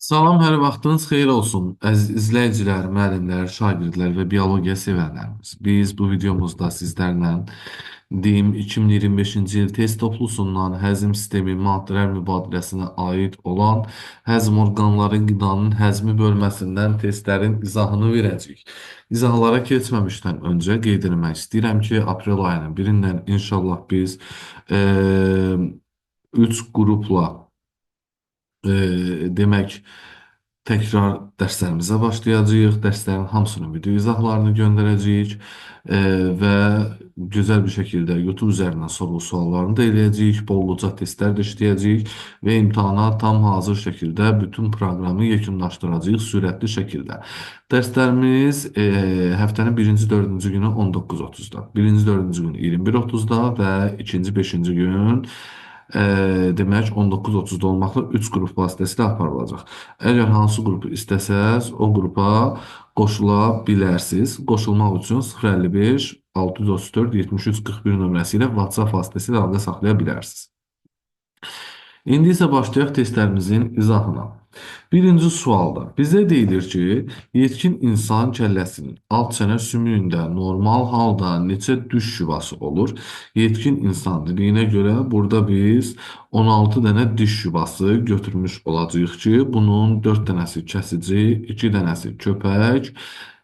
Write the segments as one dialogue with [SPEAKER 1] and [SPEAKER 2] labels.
[SPEAKER 1] Salam, hər vaxtınız xeyir olsun, əziz izləyicilər, müəllimlər, şagirdlər və biologiya sevənlərimiz. Biz bu videomuzda sizlərlə DİM 2025-ci il test toplusundan həzm sistemi maddələr mübadiləsinə aid olan həzm orqanları qidanın həzmi bölməsindən testlərin izahını verəcəyik. İzahlara keçməmişdən öncə qeyd etmək istəyirəm ki, aprel ayının birindən inşallah biz 3 qrupla demək, təkrar dərslərimizə başlayacağıq. Dərslərin hamısının video izahlarını göndərəcəyik və gözəl bir şəkildə YouTube üzərindən sorğu suallarını da eləyəcəyik. Bolluca testlər də işləyəcəyik və imtahana tam hazır şəkildə bütün proqramı yekunlaşdıracağıq sürətli şəkildə. Dərslərimiz həftənin 1-ci, 4-cü günü 19:30-da, 1-ci, 4-cü günü 21:30-da və 2-ci, 5-ci gün demək 19:30-da olmaqla 3 qrup vasitəsilə aparılacaq. Əgər hansı qrupu istəsəz, o qrupa qoşula bilərsiniz. Qoşulmaq üçün 055 634 73 41 nömrəsi ilə WhatsApp vasitəsilə əlaqə saxlaya bilərsiniz. İndi isə başlayaq testlərimizin izahına. Birinci sualda bizə deyilir ki, yetkin insan kəlləsinin alt çənə sümüyündə normal halda neçə diş yuvası olur? Yetkin insan dediyinə görə burada biz 16 dənə diş yuvası götürmüş olacağıq ki, bunun 4 dənəsi kəsici, 2 dənəsi köpək,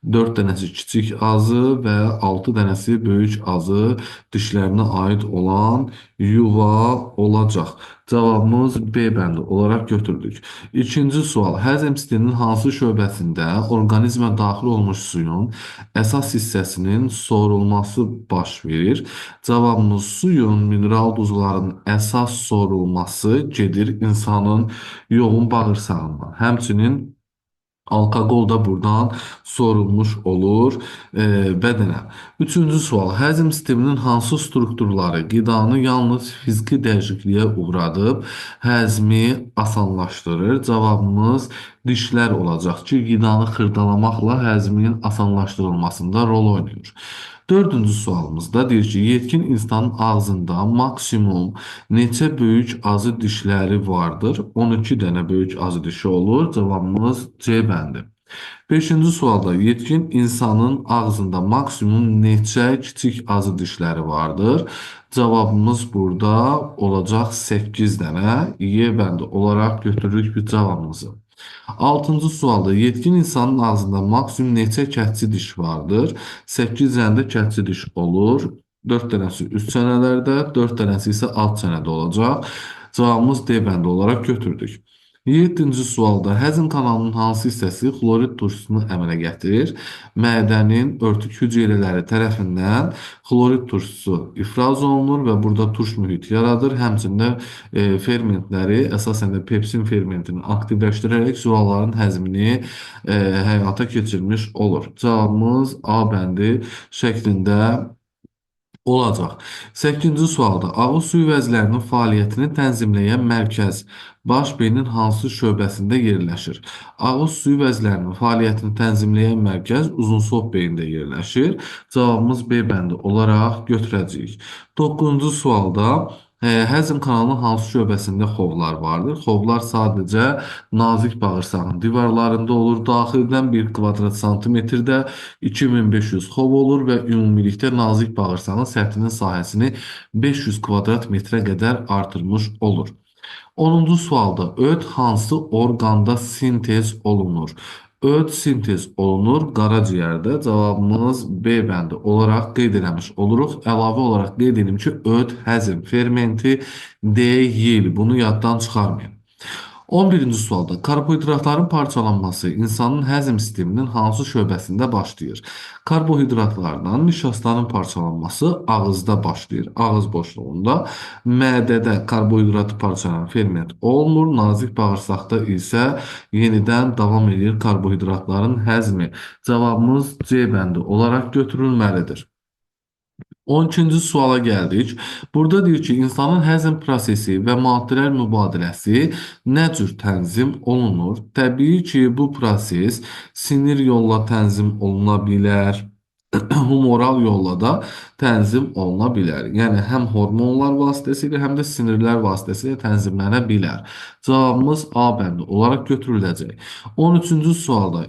[SPEAKER 1] 4 dənəsi kiçik azı və 6 dənəsi böyük azı dişlərinə aid olan yuva olacaq. Cavabımız B bəndi olaraq götürdük. İkinci sual. Həzm sisteminin hansı şöbəsində orqanizmə daxil olmuş suyun əsas hissəsinin sorulması baş verir? Cavabımız suyun, mineral duzların əsas sorulması gedir insanın yoğun bağırsağından. Həmçinin alkoqol da buradan sorulmuş olur bədənə. Üçüncü sual. Həzm sisteminin hansı strukturları qidanı yalnız fiziki dəyişikliyə uğradıb həzmi asanlaşdırır? Cavabımız dişlər olacaq ki, qidanı xırdalamaqla həzmin asanlaşdırılmasında rol oynayır. Dördüncü sualımızda deyir ki, yetkin insanın ağzında maksimum neçə böyük azı dişləri vardır? 12 dənə böyük azı dişi olur. Cavabımız C bəndi. Beşinci sualda yetkin insanın ağzında maksimum neçə kiçik azı dişləri vardır? Cavabımız burada olacaq 8 dənə. Y bəndi olaraq götürürük biz cavabımızı. Altıncı sualda yetkin insanın ağzında maksimum neçə kəsici diş vardır? 8 dənə də kəsici diş olur. 4 dənəsi üst çənələrdə, 4 dənəsi isə alt çənədə olacaq. Cavabımız D bəndi olaraq götürdük. Yeddinci sualda həzm kanalının hansı hissəsi xlorid turşusunu əmələ gətirir? Mədənin örtük hüceyrələri tərəfindən xlorid turşusu ifraz olunur və burada turş mühit yaradır. Həmçinin də fermentləri, əsasən də pepsin fermentini aktivləşdirərək zülalların həzmini həyata keçirmiş olur. Cavabımız A bəndi şəklində olacaq. 8-ci sualda ağız suyu vəzlərinin fəaliyyətini tənzimləyən mərkəz baş beynin hansı şöbəsində yerləşir? Ağız suyu vəzlərinin fəaliyyətini tənzimləyən mərkəz uzunsov beyində yerləşir. Cavabımız B bəndi olaraq götürəcəyik. 9-cu sualda həzm kanalının hansı şöbəsində xovlar vardır? Xovlar sadəcə nazik bağırsağın divarlarında olur. Daxildən 1 kvadrat santimetrdə 2500 xov olur və ümumilikdə nazik bağırsağın səthinin sahəsini 500 kvadrat metrə qədər artırmış olur. 10-cu sualda öd hansı orqanda sintez olunur? Öd sintez olunur qaraciyərdə. Cavabımız B bəndi olaraq qeyd eləmiş oluruq. Əlavə olaraq qeyd edim ki, öd həzm fermenti deyil. Bunu yaddan çıxarmayın. 11-ci sualda karbohidratların parçalanması insanın həzm sisteminin hansı şöbəsində başlayır? Karbohidratlardan nişastanın parçalanması ağızda başlayır. Ağız boşluğunda. Mədədə karbohidratı parçalayan ferment olmur. Nazik bağırsaqda isə yenidən davam edir karbohidratların həzmi. Cavabımız C bəndi olaraq götürülməlidir. 12-ci suala gəldik. Burada deyir ki, insanın həzm prosesi və maddələr mübadiləsi nə cür tənzim olunur? Təbii ki, bu proses sinir yolla tənzim oluna bilər, humoral yolla da tənzim oluna bilər. Yəni, həm hormonlar vasitəsilə, həm də sinirlər vasitəsilə tənzimlənə bilər. Cavabımız A bəndi olaraq götürüləcək. 13-cü sualda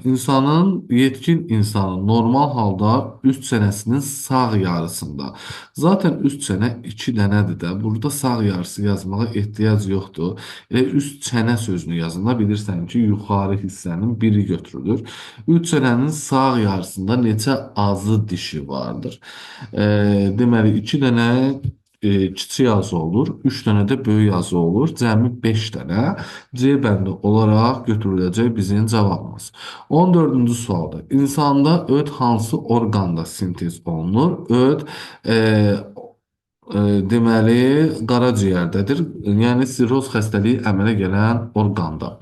[SPEAKER 1] yetkin insanın normal halda üst çənəsinin sağ yarısında. Zaten üst çənə 2 dənədir də. Burada sağ yarısı yazmağa ehtiyac yoxdur. Elə üst çənə sözünü yazında bilirsən ki, yuxarı hissənin biri götürülür. Üst çənənin sağ yarısında neçə azı dişi vardır? Deməli, 2 dənə kiçik azı olur, 3 dənə də böyük azı olur, cəmi 5 dənə C bəndi olaraq götürüləcək bizim cavabımız. 14-cü sualda insanda öd hansı orqanda sintez olunur? Öd deməli, qaraciyərdədir. Yəni, sirroz xəstəliyi əmələ gələn orqanda.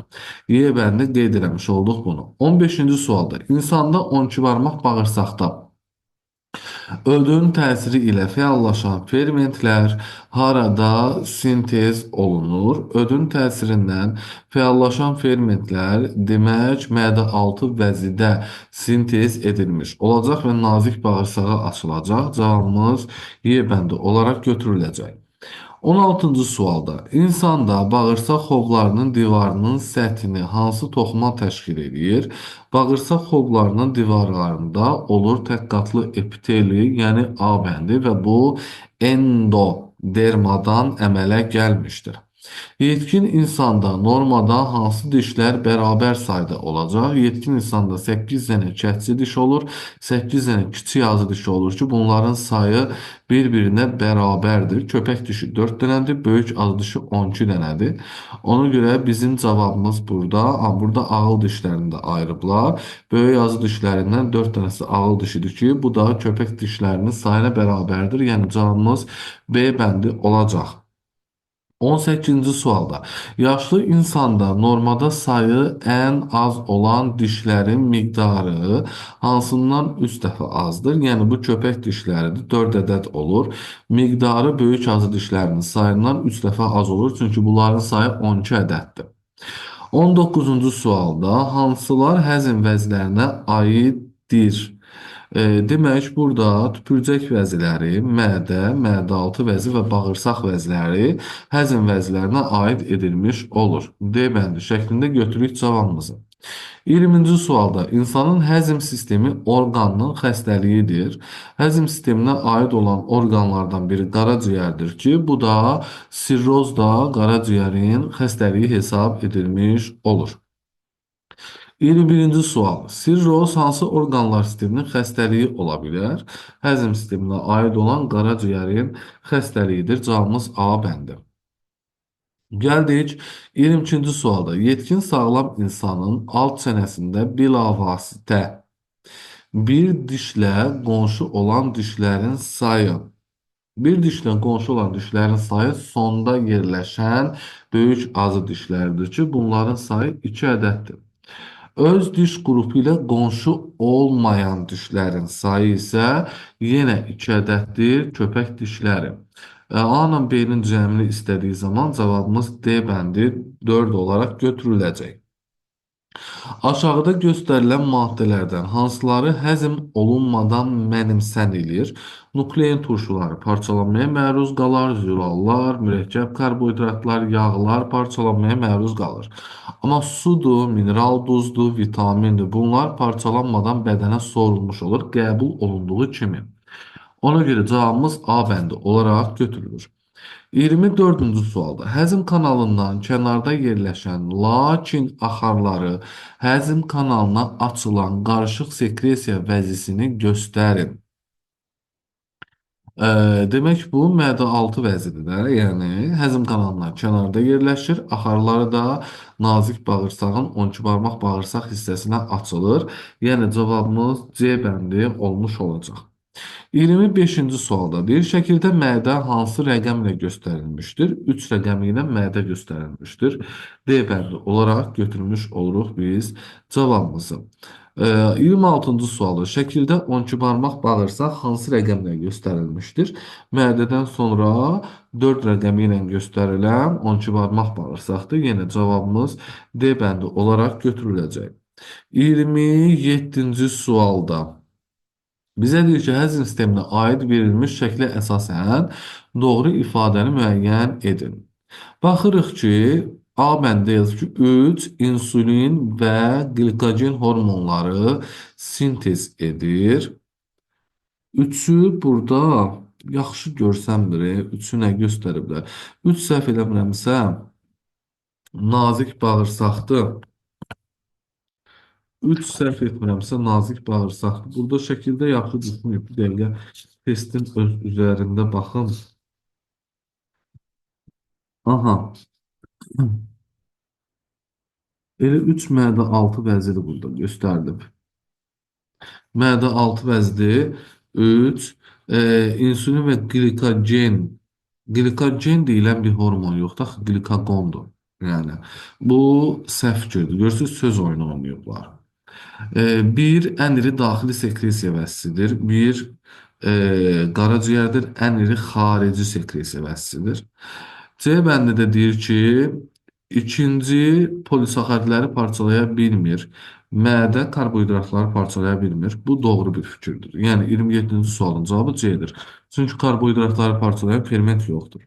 [SPEAKER 1] Y bəndi qeyd eləmiş olduq bunu. 15-ci sualda insanda 12 barmaq bağırsaqda ödün təsiri ilə fəallaşan fermentlər harada sintez olunur? Ödün təsirindən fəallaşan fermentlər demək, mədə-altı vəzidə sintez edilmiş olacaq və nazik bağırsağa açılacaq. Cavabımız Y bəndi olaraq götürüləcək. 16-cı sualda insanda bağırsaq xovlarının divarının səthini hansı toxuma təşkil edir? Bağırsaq xovlarının divarlarında olur tək qatlı epiteli, yəni A bəndi və bu endodermadan əmələ gəlmişdir. Yetkin insanda normada hansı dişlər bərabər sayda olacaq? Yetkin insanda 8 dənə kətçi diş olur, 8 dənə kiçik azı dişi olur ki, bunların sayı bir-birinə bərabərdir. Köpək dişi 4 dənədir, böyük azı dişi 12 dənədir. Ona görə bizim cavabımız burada, burada ağıl dişlərini də ayırıblar. Böyük azı dişlərindən 4 dənəsi ağıl dişidir ki, bu da köpək dişlərinin sayına bərabərdir. Yəni cavabımız B bəndi olacaq. 18-ci sualda yaşlı insanda normada sayı ən az olan dişlərin miqdarı hansından 3 dəfə azdır? Yəni bu köpək dişləridir, 4 ədəd olur. Miqdarı böyük azı dişlərinin sayından 3 dəfə az olur, çünki bunların sayı 12 ədəddir. 19-cu sualda hansılar həzm vəzlərinə aiddir? Demək, burada tüpürcək vəziləri, mədə, mədə-altı vəzi və bağırsaq vəziləri həzm vəzilərinə aid edilmiş olur. D bəndi şəklində götürük cavabımızı. 20-ci sualda insanın həzm sistemi orqanının xəstəliyidir. Həzm sisteminə aid olan orqanlardan biri qaraciyərdir ki, bu da sirroz da qaraciyərin xəstəliyi hesab edilmiş olur. 21-ci sual. Sirroz hansı orqanlar sisteminin xəstəliyi ola bilər? Həzm sisteminə aid olan qaraciyərin xəstəliyidir. Cavabımız A bəndi. Gəldik 22-ci sualda. Yetkin sağlam insanın alt çənəsində bilavasitə bir dişlə qonşu olan dişlərin sayı. Bir dişlə qonşu olan dişlərin sayı sonda yerləşən böyük azı dişlərdir ki, bunların sayı 2 ədəddir. Öz diş qrupu ilə qonşu olmayan dişlərin sayı isə yenə 2 ədəddir, köpək dişləri. A ilə B-nin cəmini istədiyi zaman cavabımız D bəndi 4 olaraq götürüləcək. Aşağıda göstərilən maddələrdən hansıları həzm olunmadan mənimsənilir? Nuklein turşuları parçalanmaya məruz qalar, zülallar, mürəkkəb karbohidratlar, yağlar parçalanmaya məruz qalır. Amma sudur, mineral duzdur, vitamindir. Bunlar parçalanmadan bədənə sorulmuş olur, qəbul olunduğu kimi. Ona görə cavabımız A bəndi olaraq götürülür. 24-cü sualda həzm kanalından kənarda yerləşən, lakin axarları həzm kanalına açılan qarışıq sekresiya vəzisini göstərin. Demək, bu mədə-altı vəzidir də, yəni həzm kanalından kənarda yerləşir, axarları da nazik bağırsağın 12 barmaq bağırsaq hissəsinə açılır. Yəni cavabımız C bəndi olmuş olacaq. 25-ci sualda deyir, şəkildə mədə hansı rəqəmlə göstərilmişdir? 3 rəqəmi ilə mədə göstərilmişdir. D bəndi olaraq götürmüş oluruq biz cavabımızı. 26-cı sualda şəkildə 12 barmaq bağırsaq hansı rəqəmlə göstərilmişdir? Mədədən sonra 4 rəqəmi ilə göstərilən 12 barmaq bağırsaqdır. Yenə cavabımız D bəndi olaraq götürüləcək. 27-ci sualda Bizə deyir ki, həzm sisteminə aid verilmiş şəklə əsasən doğru ifadəni müəyyən edin. Baxırıq ki, A bəndə yazır ki, 3 insulin və qlikogen hormonları sintez edir. 3-ü burada yaxşı görsənmir, 3-ü nə göstəriblər? 3 səhv eləmirəmsə, nazik bağırsaqdır. 3 səhv etmirəmsə, nazik bağırsaqdır. Burada şəkildə yaxşı düşməyib. Bir dəqiqə testin öz üzərində baxın. Aha. Elə 3 mədə 6 vəziri burada göstərilib. Mədə 6 vəzdi 3 insulin və glikogen. Glikogen deyilən bir hormon yoxdur, axı glikagondur. Yəni bu səhv fikirdir. Görürsünüz, söz oyunu oynayıblar. Bir ən iri daxili sekresiya vəzisidir. Bir qaraciyərdir, ən iri xarici sekresiya vəzisidir. C bəndi də deyir ki, ikinci polisaxaridləri parçalaya bilmir. Mədə karbohidratları parçalaya bilmir. Bu doğru bir fikirdir. Yəni 27-ci sualın cavabı C-dir. Çünki karbohidratları parçalayan ferment yoxdur.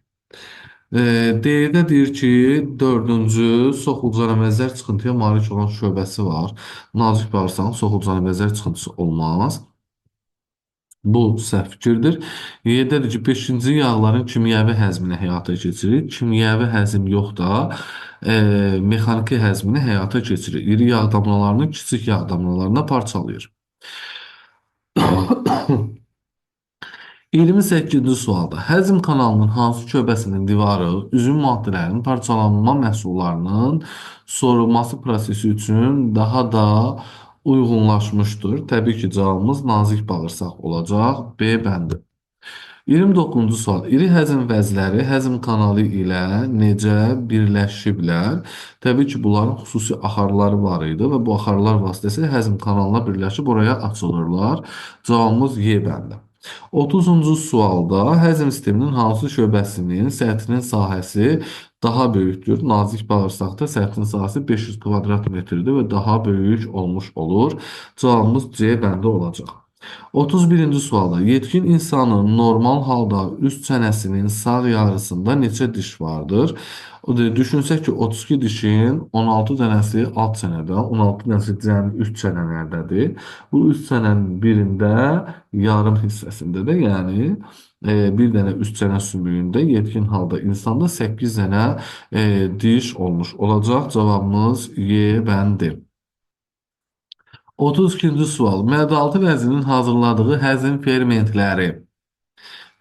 [SPEAKER 1] D-də deyir ki, dördüncü soxulcana bənzər çıxıntıya malik olan şöbəsi var. Nazik bağırsağın soxulcana bənzər çıxıntısı olmaz. Bu səhv fikirdir. Y-də deyir ki, beşinci yağların kimyəvi həzmini həyata keçirir. Kimyəvi həzm yox da, mexaniki həzmini həyata keçirir. İri yağ damlalarını kiçik yağ damlalarına parçalayır. 28-ci sualda həzm kanalının hansı şöbəsinin divarı üzüm maddələrinin parçalanma məhsullarının sorulması prosesi üçün daha da uyğunlaşmışdır? Təbii ki, cavabımız nazik bağırsaq olacaq. B bəndi. 29-cu sual. İri həzm vəzləri həzm kanalı ilə necə birləşiblər? Təbii ki, bunların xüsusi axarları var idi və bu axarlar vasitəsilə həzm kanalına birləşib oraya açılırlar. Cavabımız Y bəndi. 30-cu sualda həzm sisteminin hansı şöbəsinin səthinin sahəsi daha böyükdür? Nazik bağırsaqda səthinin sahəsi 500 kvadrat metrdir və daha böyük olmuş olur. Cavabımız C bəndi olacaq. 31-ci sualda yetkin insanın normal halda üst çənəsinin sağ yarısında neçə diş vardır? O da düşünsək ki, 32 dişin 16 dənəsi alt çənədə, 16 dənəsi cəmi üst çənələrdədir. Bu üst çənənin birində yarım hissəsində də, yəni bir dənə üst çənə sümüyündə yetkin halda insanda 8 dənə diş olmuş olacaq. Cavabımız Y bəndi. 32-ci sual. Mədə-altı vəzinin hazırladığı həzm fermentləri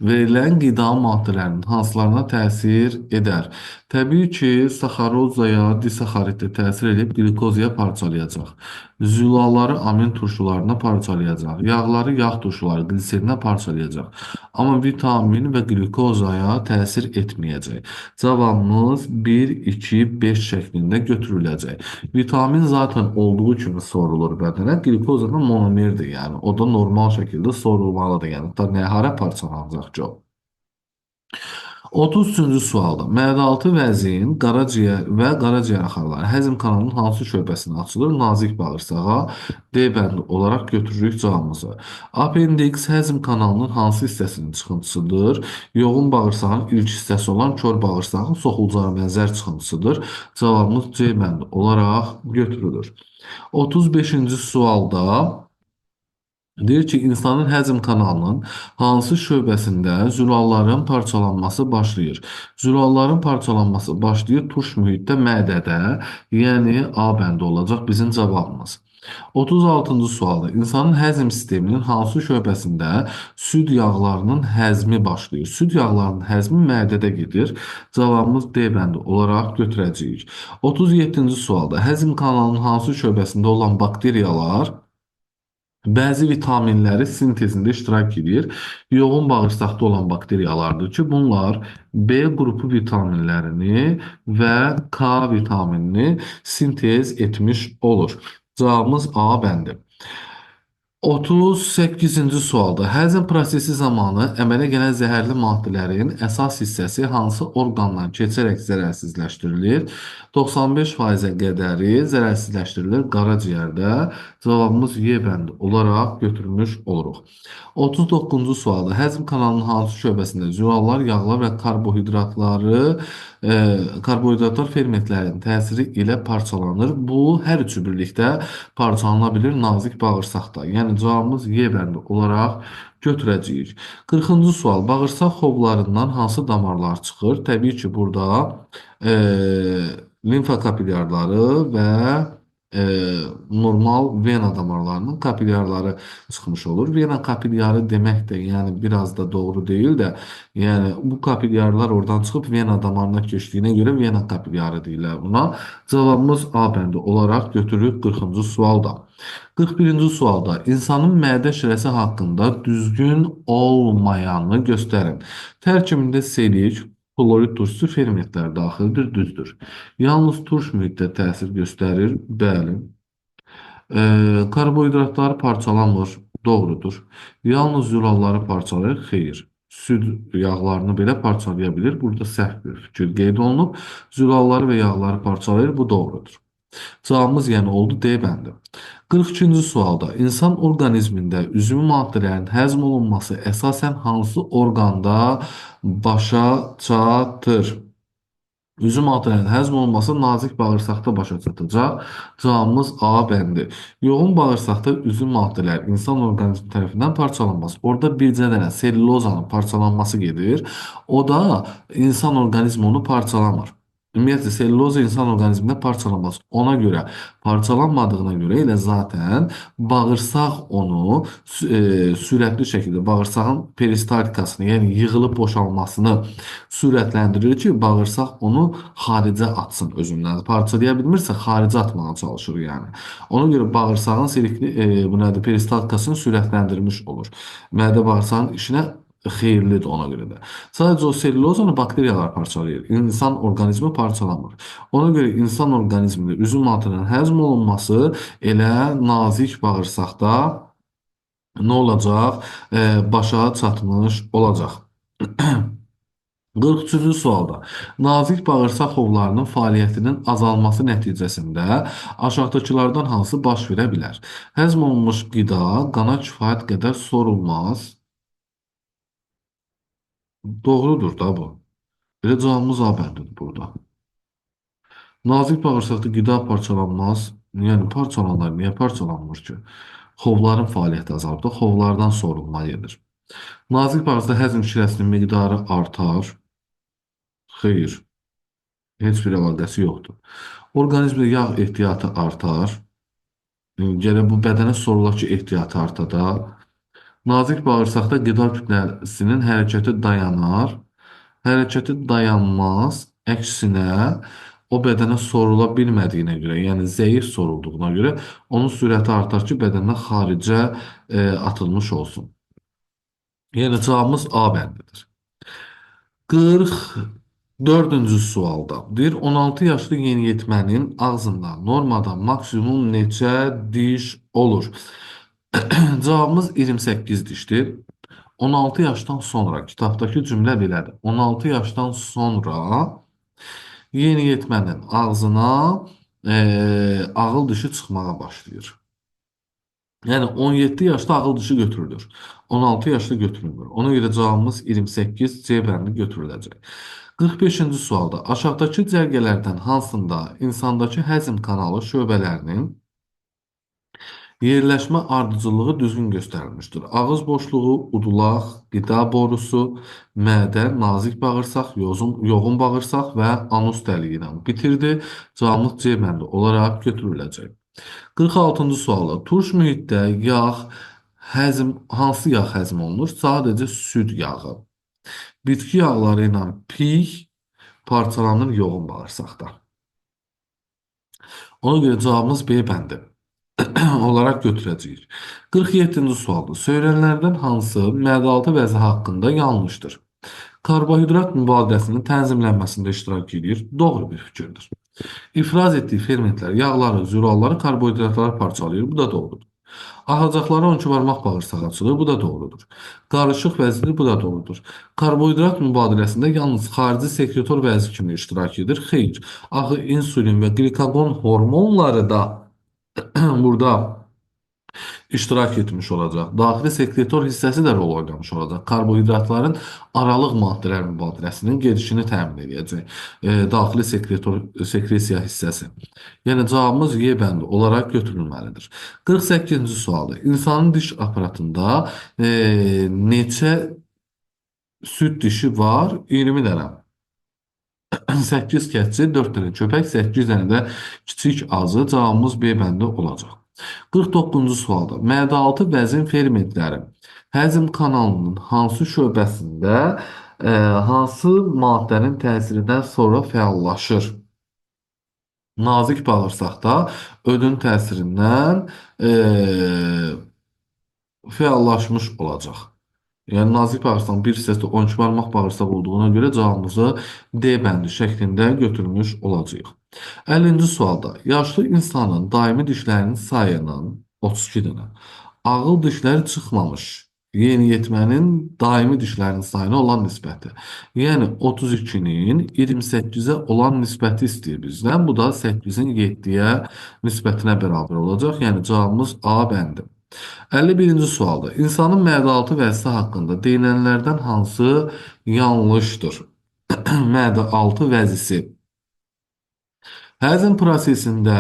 [SPEAKER 1] verilən qida maddələrinin hansılarına təsir edər? Təbii ki, saxarozaya, disaxariddə təsir edib qlikozaya parçalayacaq. Zülalları amin turşularına parçalayacaq. Yağları yağ turşuları qliserinə parçalayacaq. Amma vitamin və qlikozaya təsir etməyəcək. Cavabımız 1, 2, 5 şəklində götürüləcək. Vitamin zaten olduğu kimi sorulur bədənə. Qlikoza da monomerdir, yəni o da normal şəkildə sorulmalıdır. Yəni da nə hara parçalanacaq ki o. 33-cü sualda mədə-altı vəzin, qaraciyər və qaraciyər axarları həzm kanalının hansı şöbəsinə açılır? Nazik bağırsağa D bəndi olaraq götürürük cavabımızı. Appendix həzm kanalının hansı hissəsinin çıxıntısıdır? Yoğun bağırsağın ilk hissəsi olan kor bağırsağın soxulcana bənzər çıxıntısıdır. Cavabımız C bəndi olaraq götürülür. 35-ci sualda deyir ki, insanın həzm kanalının hansı şöbəsində zülalların parçalanması başlayır? Zülalların parçalanması başlayır turş mühitdə mədədə, yəni A bəndi olacaq bizim cavabımız. 36-cı sualda insanın həzm sisteminin hansı şöbəsində süd yağlarının həzmi başlayır? Süd yağlarının həzmi mədədə gedir. Cavabımız D bəndi olaraq götürəcəyik. 37-ci sualda həzm kanalının hansı şöbəsində olan bakteriyalar bəzi vitaminləri sintezində iştirak edir. Yoğun bağırsaqda olan bakteriyalardır ki, bunlar B qrupu vitaminlərini və K vitaminini sintez etmiş olur. Cavabımız A bəndi. 38-ci sualda həzm prosesi zamanı əmələ gələn zəhərli maddələrin əsas hissəsi hansı orqandan keçərək zərərsizləşdirilir? 95%-ə qədəri zərərsizləşdirilir qaraciyərdə. Cavabımız Y bəndi olaraq götürmüş oluruq. 39-cu sualda həzm kanalının hansı şöbəsində zülallar, yağlar və karbohidratlar fermentlərin təsiri ilə parçalanır? Bu, hər üçü birlikdə parçalana bilir nazik bağırsaqda. Yəni, cavabımız Y bəndi olaraq götürəcəyik. 40-cı sual, bağırsaq xovlarından hansı damarlar çıxır? Təbii ki, burada limfa kapilyarları və normal vena damarlarının kapilyarları çıxmış olur. Vena kapilyarı demək də, yəni biraz da doğru deyil də, yəni bu kapilyarlar oradan çıxıb vena damarına keçdiyinə görə vena kapilyarı deyirlər buna. Cavabımız A bəndi olaraq götürürük 40-cı sualda. 41-ci sualda insanın mədə şirəsi haqqında düzgün olmayanı göstərin. Tərkibində selik, klorid turşusu fermentlər daxildir, düzdür. Yalnız turş mühitdə təsir göstərir, bəli. Karbohidratları parçalanmır, doğrudur. Yalnız zülalları parçalayır, xeyr. Süd yağlarını belə parçalaya bilir. Burada səhv bir fikir qeyd olunub. Zülalları və yağları parçalayır, bu doğrudur. Cavabımız yəni oldu D bəndi. 42-ci sualda insan orqanizmində üzvü maddələrin həzm olunması əsasən hansı orqanda başa çatır? Üzvü maddələrin həzm olunması nazik bağırsaqda başa çatacaq. Cavabımız A bəndi. Yoğun bağırsaqda üzvü maddələr insan orqanizmi tərəfindən parçalanmaz. Orada bircə dənə selülozanın parçalanması gedir. O da insan orqanizmi onu parçalamır. Ümumiyyətlə, selüloza insan orqanizmində parçalanmaz. Ona görə, parçalanmadığına görə elə zaten bağırsaq onu sürətli şəkildə bağırsağın peristaltikasını, yəni yığılıb boşalmasını sürətləndirir ki, bağırsaq onu xaricə atsın özündən. Parçalaya bilmirsə, xaricə atmağa çalışır yəni. Ona görə bağırsağın silikli, bu nədir, peristaltikasını sürətləndirmiş olur. Mədə bağırsağın işinə xeyirlidir ona görə də. Sadəcə o selülozanı bakteriyalar parçalayır. İnsan orqanizmi parçalamır. Ona görə insan orqanizmində üzüm maddələrinin həzm olunması elə nazik bağırsaqda nə olacaq? Başa çatmış olacaq. 43-cü sualda nazik bağırsaq xovlarının fəaliyyətinin azalması nəticəsində aşağıdakılardan hansı baş verə bilər? Həzm olunmuş qida qana kifayət qədər sorulmaz. Doğrudur da bu. Elə cavabımız A bəndidir burada. Nazik bağırsaqda qida parçalanmaz. Yəni parçalanlar niyə parçalanmır ki? Xovların fəaliyyəti azalır. Xovlardan sorulma gedir. Nazik bağırsaqda həzm şirəsinin miqdarı artar. Xeyr. Heç bir əlaqəsi yoxdur. Orqanizmdə yağ ehtiyatı artar. Gərək bu bədənə sorulaq ki, ehtiyatı artada. Nazik bağırsaqda qida kütləsinin hərəkəti dayanar. Hərəkəti dayanmaz. Əksinə, o bədənə sorula bilmədiyinə görə, yəni zəif sorulduğuna görə onun sürəti artar ki, bədəndən xaricə atılmış olsun. Yəni cavabımız A bəndidir. 44-cü sualda deyir, 16 yaşlı yeniyetmənin ağzında normada maksimum neçə diş olur? Cavabımız 28 dişdir. 16 yaşdan sonra, kitabdakı cümlə belədir. 16 yaşdan sonra yeniyetmənin ağzına ağıl dişi çıxmağa başlayır. Yəni 17 yaşda ağıl dişi götürülür. 16 yaşda götürülmür. Ona görə cavabımız 28 C bəndi götürüləcək. 45-ci sualda aşağıdakı cərgələrdən hansında insandakı həzm kanalı şöbələrinin yerləşmə ardıcıllığı düzgün göstərilmişdir? Ağız boşluğu, udulaq, qida borusu, mədə, nazik bağırsaq, yoğun bağırsaq və anus dəliyi ilə bitirdi. Cavabımız C bəndi olaraq götürüləcək. 46-cı sualda turş mühitdə hansı yağ həzm olunur? Sadəcə süd yağı. Bitki yağları ilə piy parçalanır yoğun bağırsaqda. Ona görə cavabımız B bəndi olaraq götürəcəyik. 47-ci sualda söylənənlərdən hansı mədə-altı vəzi haqqında yanlışdır? Karbohidrat mübadiləsinin tənzimlənməsində iştirak edir. Doğru bir fikirdir. İfraz etdiyi fermentlər yağları, zülalları, karbohidratları parçalayır. Bu da doğrudur. Axacaqları 12 barmaq bağırsaq açılır, bu da doğrudur. Qarışıq vəzidir, bu da doğrudur. Karbohidrat mübadiləsində yalnız xarici sekretor vəzi kimi iştirak edir. Xeyr, axı insulin və glikagon hormonları da burada iştirak etmiş olacaq. Daxili sekretor hissəsi də rol oynamış olacaq. Karbohidratların aralıq maddələr mübadiləsinin gedişini təmin edəcək. Daxili sekresiya hissəsi. Yəni cavabımız Y bəndi olaraq götürülməlidir. 48-ci sualdır. İnsanın diş aparatında neçə süd dişi var? 20 dənə. 8 keçi, 4 dənə köpək, 8 dənə də kiçik azı. Cavabımız B bəndi olacaq. 49-cu sualda mədə-altı vəzin fermentləri həzm kanalının hansı şöbəsində hansı maddənin təsirindən sonra fəallaşır? Nazik bağırsaqda ödün təsirindən fəallaşmış olacaq. Yəni nazik bağırsağın bir hissəsi 12 barmaq bağırsaq olduğuna görə cavabımızı D bəndi şəklində götürmüş olacağıq. 50-ci sualda yaşlı insanın daimi dişlərinin sayının 32 dənə, ağıl dişləri çıxmamış yeniyetmənin daimi dişlərinin sayına olan nisbəti. Yəni 32-nin 28-ə olan nisbəti istəyir bizdən. Bu da 8-in 7-yə nisbətinə bərabər olacaq. Yəni cavabımız A bəndi. 51-ci sualda insanın mədə-altı vəzisi haqqında deyilənlərdən hansı yanlışdır? Mədə-altı vəzisi. Həzm prosesində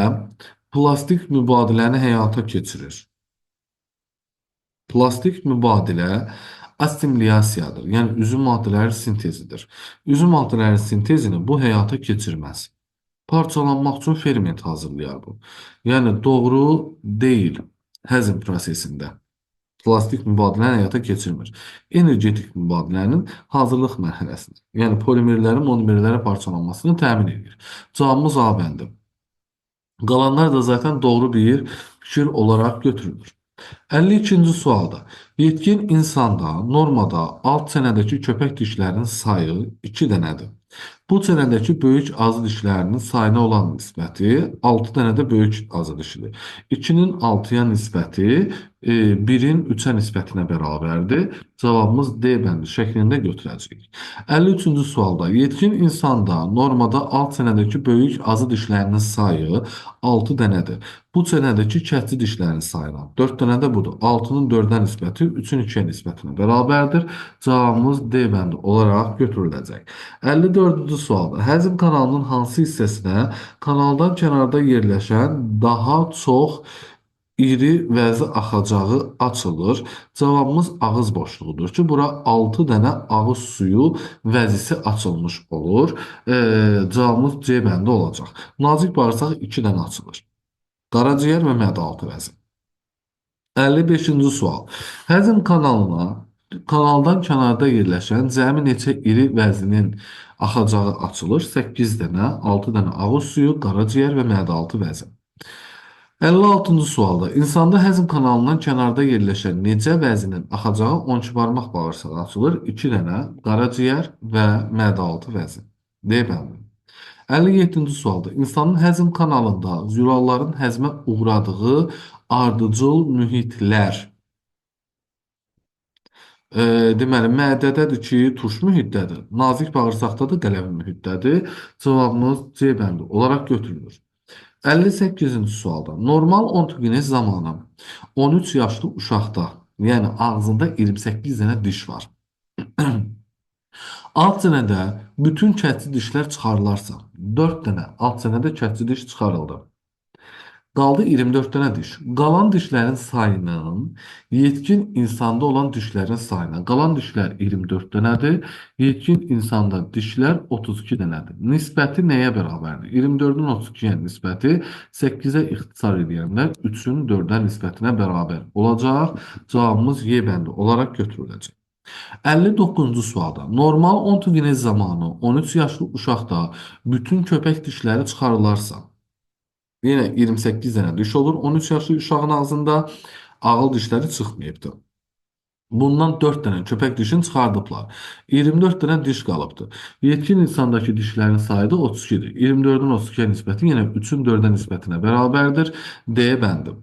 [SPEAKER 1] plastik mübadiləni həyata keçirir. Plastik mübadilə assimilyasiyadır. Yəni üzüm maddələri sintezidir. Üzüm maddələri sintezini bu həyata keçirməz. Parçalanmaq üçün ferment hazırlayar bu. Yəni doğru deyil həzm prosesində. Plastik mübadiləni həyata keçirmir. Energetik mübadilənin hazırlıq mərhələsidir. Yəni polimerlərin monomerlərə parçalanmasını təmin edir. Cavabımız A bəndi. Qalanlar da zaten doğru bir fikir olaraq götürülür. 52-ci sualda yetkin insanda normada alt çənədəki köpək dişlərinin sayı 2 dənədir. Bu çənədəki böyük azı dişlərinin sayına olan nisbəti 6 dənə də böyük azı dişidir. 2-nin 6-ya nisbəti 1-in 3-ə nisbətinə bərabərdir. Cavabımız D bəndi şəklində götürəcəyik. 53-cü sualda yetkin insanda normada alt çənədəki böyük azı dişlərinin sayı 6 dənədir. Bu çənədəki kəçi dişlərinin sayına 4 dənə də budur. 6-nın 4-ə nisbəti 3-ün 2-yə nisbətinə bərabərdir. Cavabımız D bəndi olaraq götürüləcək. 54-cü sualda həzm kanalının hansı hissəsinə kanaldan kənarda yerləşən daha çox iri vəzi axacağı açılır? Cavabımız ağız boşluğudur ki, bura 6 dənə ağız suyu vəzisi açılmış olur. Cavabımız C bəndi olacaq. Nazik bağırsaq 2 dənə açılır. Qaraciyər və mədə-altı vəzi. 55-ci sual. Həzm kanalına kanaldan kənarda yerləşən cəmi neçə iri vəzinin axacağı açılır? 8 dənə, 6 dənə ağız suyu, qaraciyər və mədə-altı vəzi. 56-cı sualda insanda həzm kanalından kənarda yerləşən necə vəzinin axacağı 12 barmaq bağırsağı açılır? 2 dənə qaraciyər və mədə-altı vəzi. D bəndi. 57-ci sualda insanın həzm kanalında zülalların həzmə uğradığı ardıcıl mühitlər. Deməli, mədədədir ki, turş mühitdədir. Nazik bağırsaqdadır, qələvi mühitdədir. Cavabımız C bəndi olaraq götürülür. 58-ci sualda normal ontogenez zamanı 13 yaşlı uşaqda, yəni ağzında 28 dənə diş var. Alt çənədə bütün kəçi dişlər çıxarılarsa, 4 dənə alt çənədə kəçi diş çıxarıldı. Qaldı 24 dənə diş. Qalan dişlərin sayının yetkin insanda olan dişlərin sayına. Qalan dişlər 24 dənədir. Yetkin insanda dişlər 32 dənədir. Nisbəti nəyə bərabərdir? 24-ün 32-yə nisbəti 8-ə ixtisar edəndə 3-ün 4-ə nisbətinə bərabər olacaq. Cavabımız Y bəndi olaraq götürüləcək. 59-cu sualda normal ontogenez zamanı 13 yaşlı uşaqda bütün köpək dişləri çıxarılarsa, yenə 28 dənə diş olur. 13 yaşlı uşağın ağzında ağıl dişləri çıxmayıbdır. Bundan 4 dənə köpək dişini çıxardıblar. 24 dənə diş qalıbdır. Yetkin insandakı dişlərin sayı da 32-dir. 24-ün 32-yə nisbəti yenə 3-ün 4-ə nisbətinə bərabərdir. D bəndi.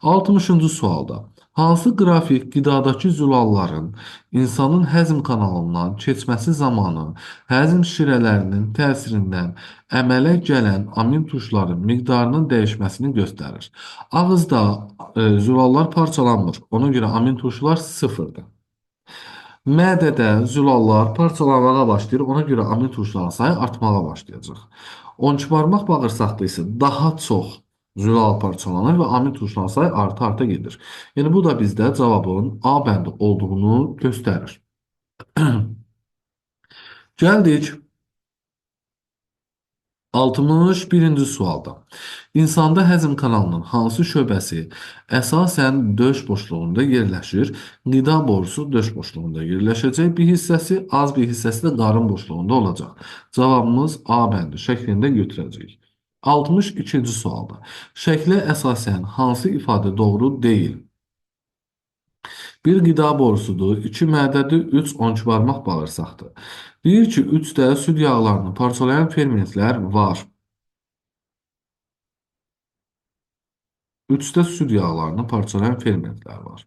[SPEAKER 1] 60-cı sualda hansı qrafik qidadakı zülalların insanın həzm kanalından keçməsi zamanı həzm şirələrinin təsirindən əmələ gələn amin turşuların miqdarının dəyişməsini göstərir? Ağızda zülallar parçalanmır. Ona görə amin turşular sıfırdır. Mədədə zülallar parçalanmağa başlayır. Ona görə amin turşuların sayı artmağa başlayacaq. 12 barmaq bağırsaqda isə daha çox zülal parçalanır və amin turşuların sayı arta-arta gedir. Yəni bu da bizdə cavabın A bəndi olduğunu göstərir. Gəldik 61-ci sualda. İnsanda həzm kanalının hansı şöbəsi əsasən döş boşluğunda yerləşir? Qida borusu döş boşluğunda yerləşəcək. Bir hissəsi, az bir hissəsi də qarın boşluğunda olacaq. Cavabımız A bəndi şəklində götürəcəyik. 62-ci sualda. Şəklə əsasən hansı ifadə doğru deyil? Bir qida borusudur, 2 mədədir, 3 12 barmaq bağırsaqdır. Deyir ki, 3-də süd yağlarını parçalayan fermentlər var. 3-də süd yağlarını parçalayan fermentlər var.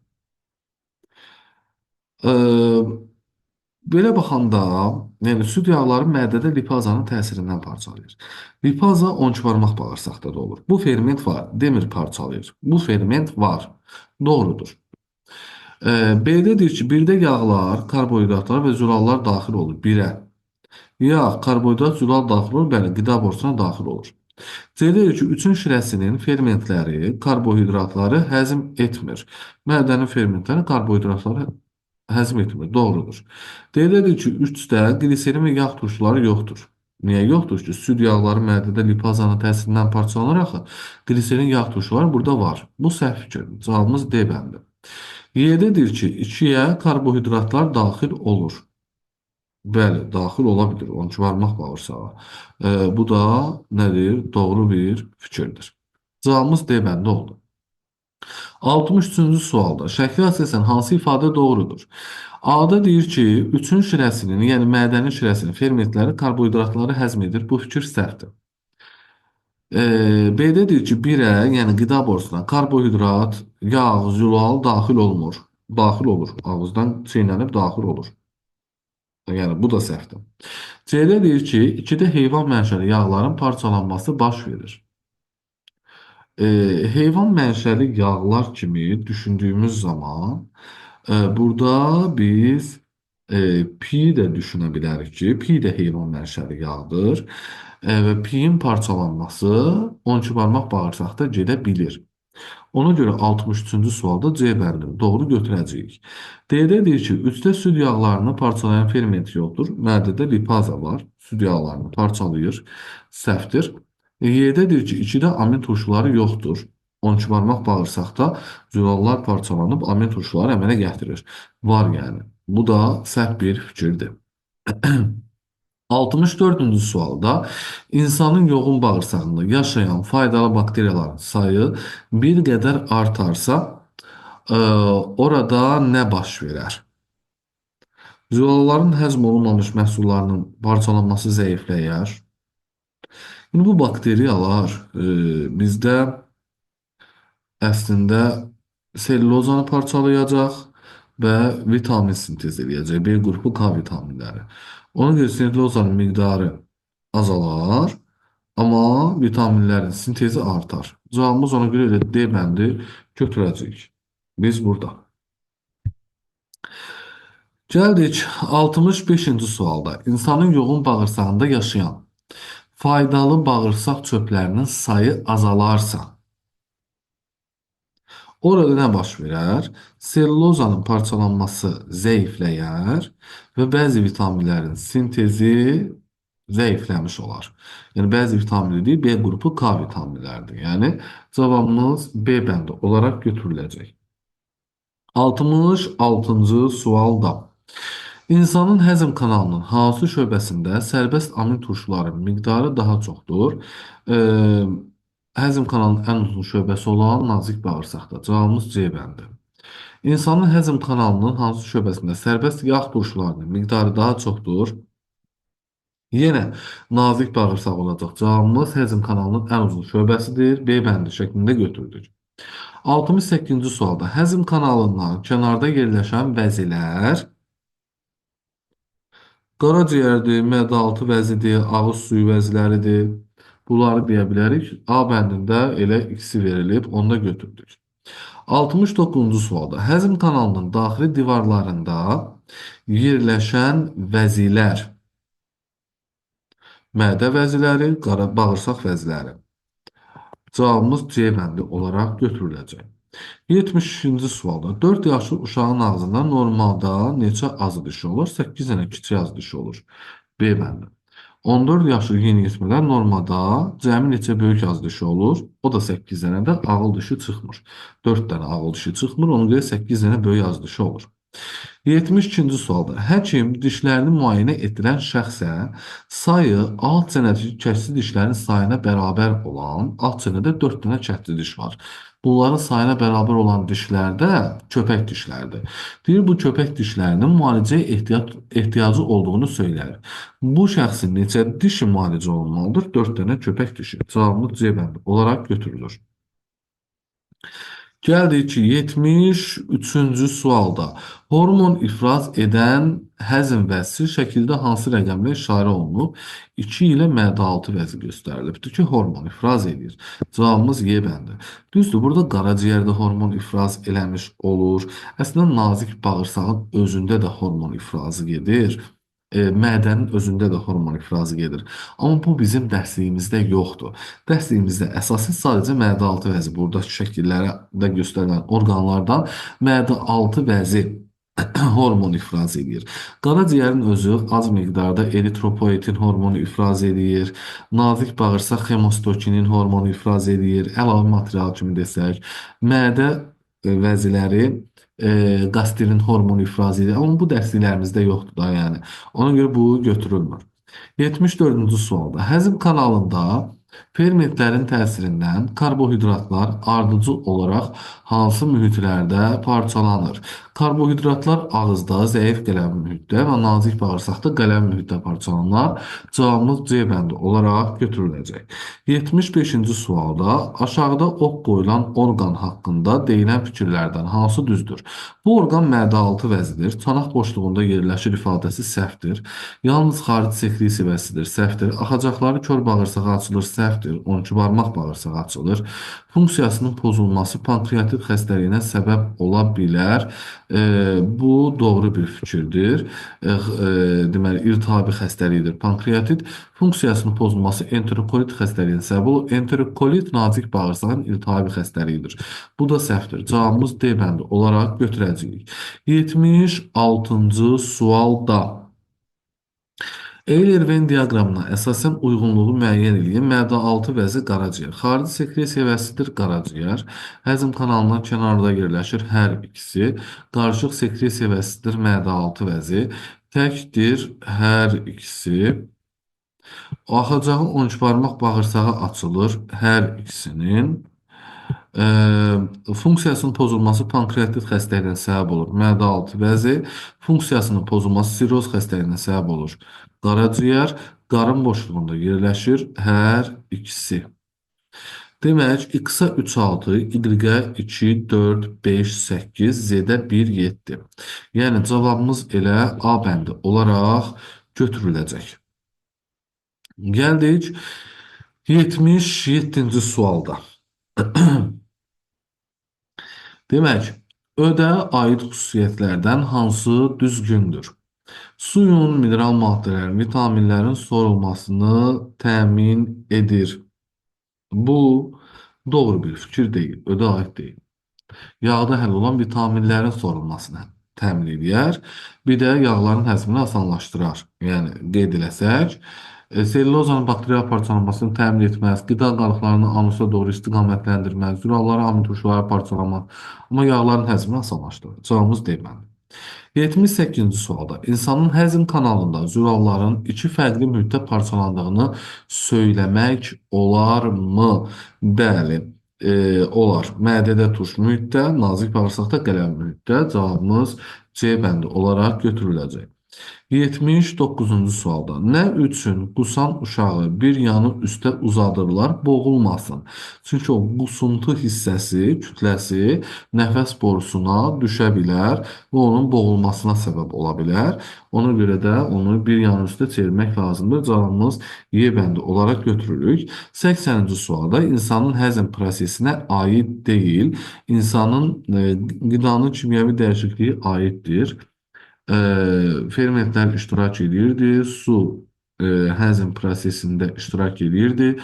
[SPEAKER 1] Belə baxanda, yəni süd yağları mədədə lipazanın təsirindən parçalayır. Lipaza 12 barmaq bağırsaqda da olur. Bu ferment var, demir parçalayır. Bu ferment var. Doğrudur. B-də deyir ki, birdə yağlar, karbohidratlar və zülallar daxil olur. 1-ə. Yağ, karbohidrat, zülal daxil olur, bəli, qida borusuna daxil olur. C deyir ki, 3-ün şirəsinin fermentləri karbohidratları həzm etmir. Mədənin fermentləri karbohidratları həzm etmir. Doğrudur. D deyir ki, 3-də qliserin və yağ turşuları yoxdur. Niyə yoxdur ki? Süd yağları mədədə lipazanın təsirindən parçalanır axı. Qliserin yağ turşuları burada var. Bu səhv fikirdir. Cavabımız D bəndi. Y-də deyir ki, 2-yə karbohidratlar daxil olur. Bəli, daxil ola bilir. 12 barmaq bağırsağa. Bu da nədir? Doğru bir fikirdir. Cavabımız D bəndi oldu. 63-cü sualda şəklə əsasən hansı ifadə doğrudur? A-da deyir ki, 3-ün şirəsinin, yəni mədənin şirəsinin fermentləri karbohidratları həzm edir. Bu fikir səhvdir. B-də deyir ki, 1-ə, yəni qida borusuna karbohidrat, yağ, zülal daxil olmur. Daxil olur. Ağızdan çiynənib daxil olur. Yəni bu da səhvdir. C-də deyir ki, 2-də heyvan mənşəli yağların parçalanması baş verir. Heyvan mənşəli yağlar kimi düşündüyümüz zaman burada biz pi də düşünə bilərik ki, pi də heyvan mənşəli yağdır. Və piyin parçalanması 12 barmaq bağırsaqda gedə bilir. Ona görə 63-cü sualda C bəndini doğru götürəcəyik. D-də deyir ki, 3-də süd yağlarını parçalayan ferment yoxdur. Mədədə lipaza var. Süd yağlarını parçalayır. Səhvdir. Y-də deyir ki, 2-də amin turşuları yoxdur. 12 barmaq bağırsaqda zülallar parçalanıb amin turşuları əmələ gətirir. Var yəni. Bu da səhv bir fikirdir. 64-cü sualda insanın yoğun bağırsağında yaşayan faydalı bakteriyaların sayı bir qədər artarsa, orada nə baş verər? Zülalların həzm olunmamış məhsullarının parçalanması zəifləyər. İndi bu bakteriyalar bizdə əslində selülozanı parçalayacaq və vitamin sintez eləyəcək. B qrupu K vitaminləri. Ona görə selülozanın miqdarı azalar, amma vitaminlərin sintezi artar. Cavabımız ona görə elə D bəndi götürəcəyik. Biz burada. Gəldik 65-ci sualda. İnsanın yoğun bağırsağında yaşayan faydalı bağırsaq çöplərinin sayı azalarsa, orada nə baş verər? Selülozanın parçalanması zəifləyər və bəzi vitaminlərin sintezi zəifləmiş olar. Yəni bəzi vitamin deyil, B qrupu K vitaminlərdir. Yəni cavabımız B bəndi olaraq götürüləcək. 66-cı sualda İnsanın həzm kanalının hansı şöbəsində sərbəst amin turşuların miqdarı daha çoxdur? Həzm kanalının ən uzun şöbəsi olan nazik bağırsaqda. Cavabımız C bəndi. İnsanın həzm kanalının hansı şöbəsində sərbəst yağ turşularının miqdarı daha çoxdur? Yenə nazik bağırsaq olacaq. Cavabımız həzm kanalının ən uzun şöbəsidir. B bəndi şəklində götürdük. 68-ci sualda həzm kanalından kənarda yerləşən vəzilər qaraciyərdir, mədə-altı vəzidir, ağız suyu vəziləridir. Bunları deyə bilərik. A bəndində elə ikisi verilib, onu da götürdük. 69-cu sualda həzm kanalının daxili divarlarında yerləşən vəzilər mədə vəziləri, qara bağırsaq vəziləri. Cavabımız C bəndi olaraq götürüləcək. 72-ci sualda 4 yaşlı uşağın ağzında normalda neçə azı dişi olur? 8 dənə kiçik azı dişi olur. B bəndi. 14 yaşlı yeniyetmədə normada cəmi neçə böyük azı dişi olur? O da 8 dənə də ağıl dişi çıxmır. 4 dənə ağıl dişi çıxmır, ona görə 8 dənə böyük azı dişi olur. 72-ci sualda həkim dişlərini müayinə etdirən şəxsə sayı alt çənədəki kəsici dişlərin sayına bərabər olan, alt çənədə 4 dənə kəsici diş var. Bunların sayına bərabər olan dişlər də köpək dişləridir. Deyir, bu köpək dişlərinin müalicəyə ehtiyacı olduğunu söylər. Bu şəxsin neçə dişi müalicə olunmalıdır? 4 dənə köpək dişi. Cavabımız C bəndi olaraq götürülür. Gəldik ki, 73-cü sualda hormon ifraz edən həzm vəzisi şəkildə hansı rəqəmlə işarə olunub? 2 ilə mədə-altı vəzi göstərilibdir ki, hormon ifraz edir. Cavabımız Y bəndi. Düzdür, burada qaraciyərdə hormon ifraz eləmiş olur. Əslində, nazik bağırsağın özündə də hormon ifrazı gedir. Mədənin özündə də hormon ifrazı gedir. Amma bu bizim dərsliyimizdə yoxdur. Dərsliyimizdə əsası sadəcə mədə-altı vəzi, buradakı şəkillərə də göstərilən orqanlardan mədə-altı vəzi hormon ifraz edir. Qaraciyərin özü az miqdarda eritropoietin hormonu ifraz edir. Nazik bağırsaq hemostokinin hormonu ifraz edir. Əlavə material kimi desək, mədə vəziləri qastrin hormonu ifraz edir. Amma bu dərsliklərimizdə yoxdur da, yəni. Ona görə bu götürülmür. 74-cü sualda həzm kanalında fermentlərin təsirindən karbohidratlar ardıcıl olaraq hansı mühitlərdə parçalanır? Karbohidratlar ağızda, zəif qələvi mühitdə və nazik bağırsaqda qələvi mühitdə parçalanır. Cavabımız C bəndi olaraq götürüləcək. 75-ci sualda aşağıda ox qoyulan orqan haqqında deyilən fikirlərdən hansı düzdür? Bu orqan mədə-altı vəzidir. Çanaq boşluğunda yerləşir ifadəsi səhvdir. Yalnız xarici sekresiya vəzidir, səhvdir. Axacaqları kör bağırsağa açılır, səhvdir. 12 barmaq bağırsağa açılır. Funksiyasının pozulması pankreatit xəstəliyinə səbəb ola bilər. Bu doğru bir fikirdir. Deməli, iltihabi xəstəliyidir. Pankreatit funksiyasının pozulması enterokolit xəstəliyinə səbəb olur. Enterokolit nazik bağırsağın iltihabi xəstəliyidir. Bu da səhvdir. Cavabımız D bəndi olaraq götürəcəyik. 76-cı sualda Euler-Venn diaqramına əsasən uyğunluğu müəyyən eləyən mədə-altı vəzi qaraciyər. Xarici sekresiya vəzidir qaraciyər. Həzm kanalından kənarda yerləşir hər ikisi. Qarışıq sekresiya vəzidir mədə-altı vəzi. Təkdir hər ikisi. Axacağı 12 barmaq bağırsağı açılır hər ikisinin. Funksiyasının pozulması pankreatit xəstəliyinə səbəb olur. Mədə-altı vəzi funksiyasının pozulması siroz xəstəliyinə səbəb olur. Qaraciyər qarın boşluğunda yerləşir hər ikisi. Demək, X-a 3, 6, Y-ə 2, 4, 5, 8, Z-ə 1, 7. Yəni, cavabımız elə A bəndi olaraq götürüləcək. Gəldik 77-ci sualda. Demək, ödə aid xüsusiyyətlərdən hansı düzgündür? Suyun, mineral maddələrin, vitaminlərin sorulmasını təmin edir. Bu, doğru bir fikir deyil, ödə aid deyil. Yağda həll olan vitaminlərin sorulmasını təmin edər. Bir də yağların həzmini asanlaşdırar. Yəni, qeyd eləsək, Selülozanın bakterial parçalanmasını təmin etməz, qida qalıqlarını anusa doğru istiqamətləndirməz, züralları aminturşulara parçalamaz, amma yağların həzmini asanlaşdırır. Cavabımız D bəndi. 78-ci sualda insanın həzm kanalında züralların iki fərqli mühitdə parçalandığını söyləmək olarmı? Bəli. Olar. Mədədə turş mühitdə, nazik bağırsaqda qələvi mühitdə. Cavabımız C bəndi olaraq götürüləcək. 79-cu sualda nə üçün qusan uşağı bir yanı üstə uzadırlar, boğulmasın? Çünki o qusuntu hissəsi, kütləsi nəfəs borusuna düşə bilər və onun boğulmasına səbəb ola bilər. Ona görə də onu bir yanı üstə çevirmək lazımdır. Cavabımız Y bəndi olaraq götürürük. 80-ci sualda insanın həzm prosesinə aid deyil, insanın qidanın kimyəvi dəyişikliyi aiddir. Fermentlər iştirak edirdi, su həzm prosesində iştirak edirdi,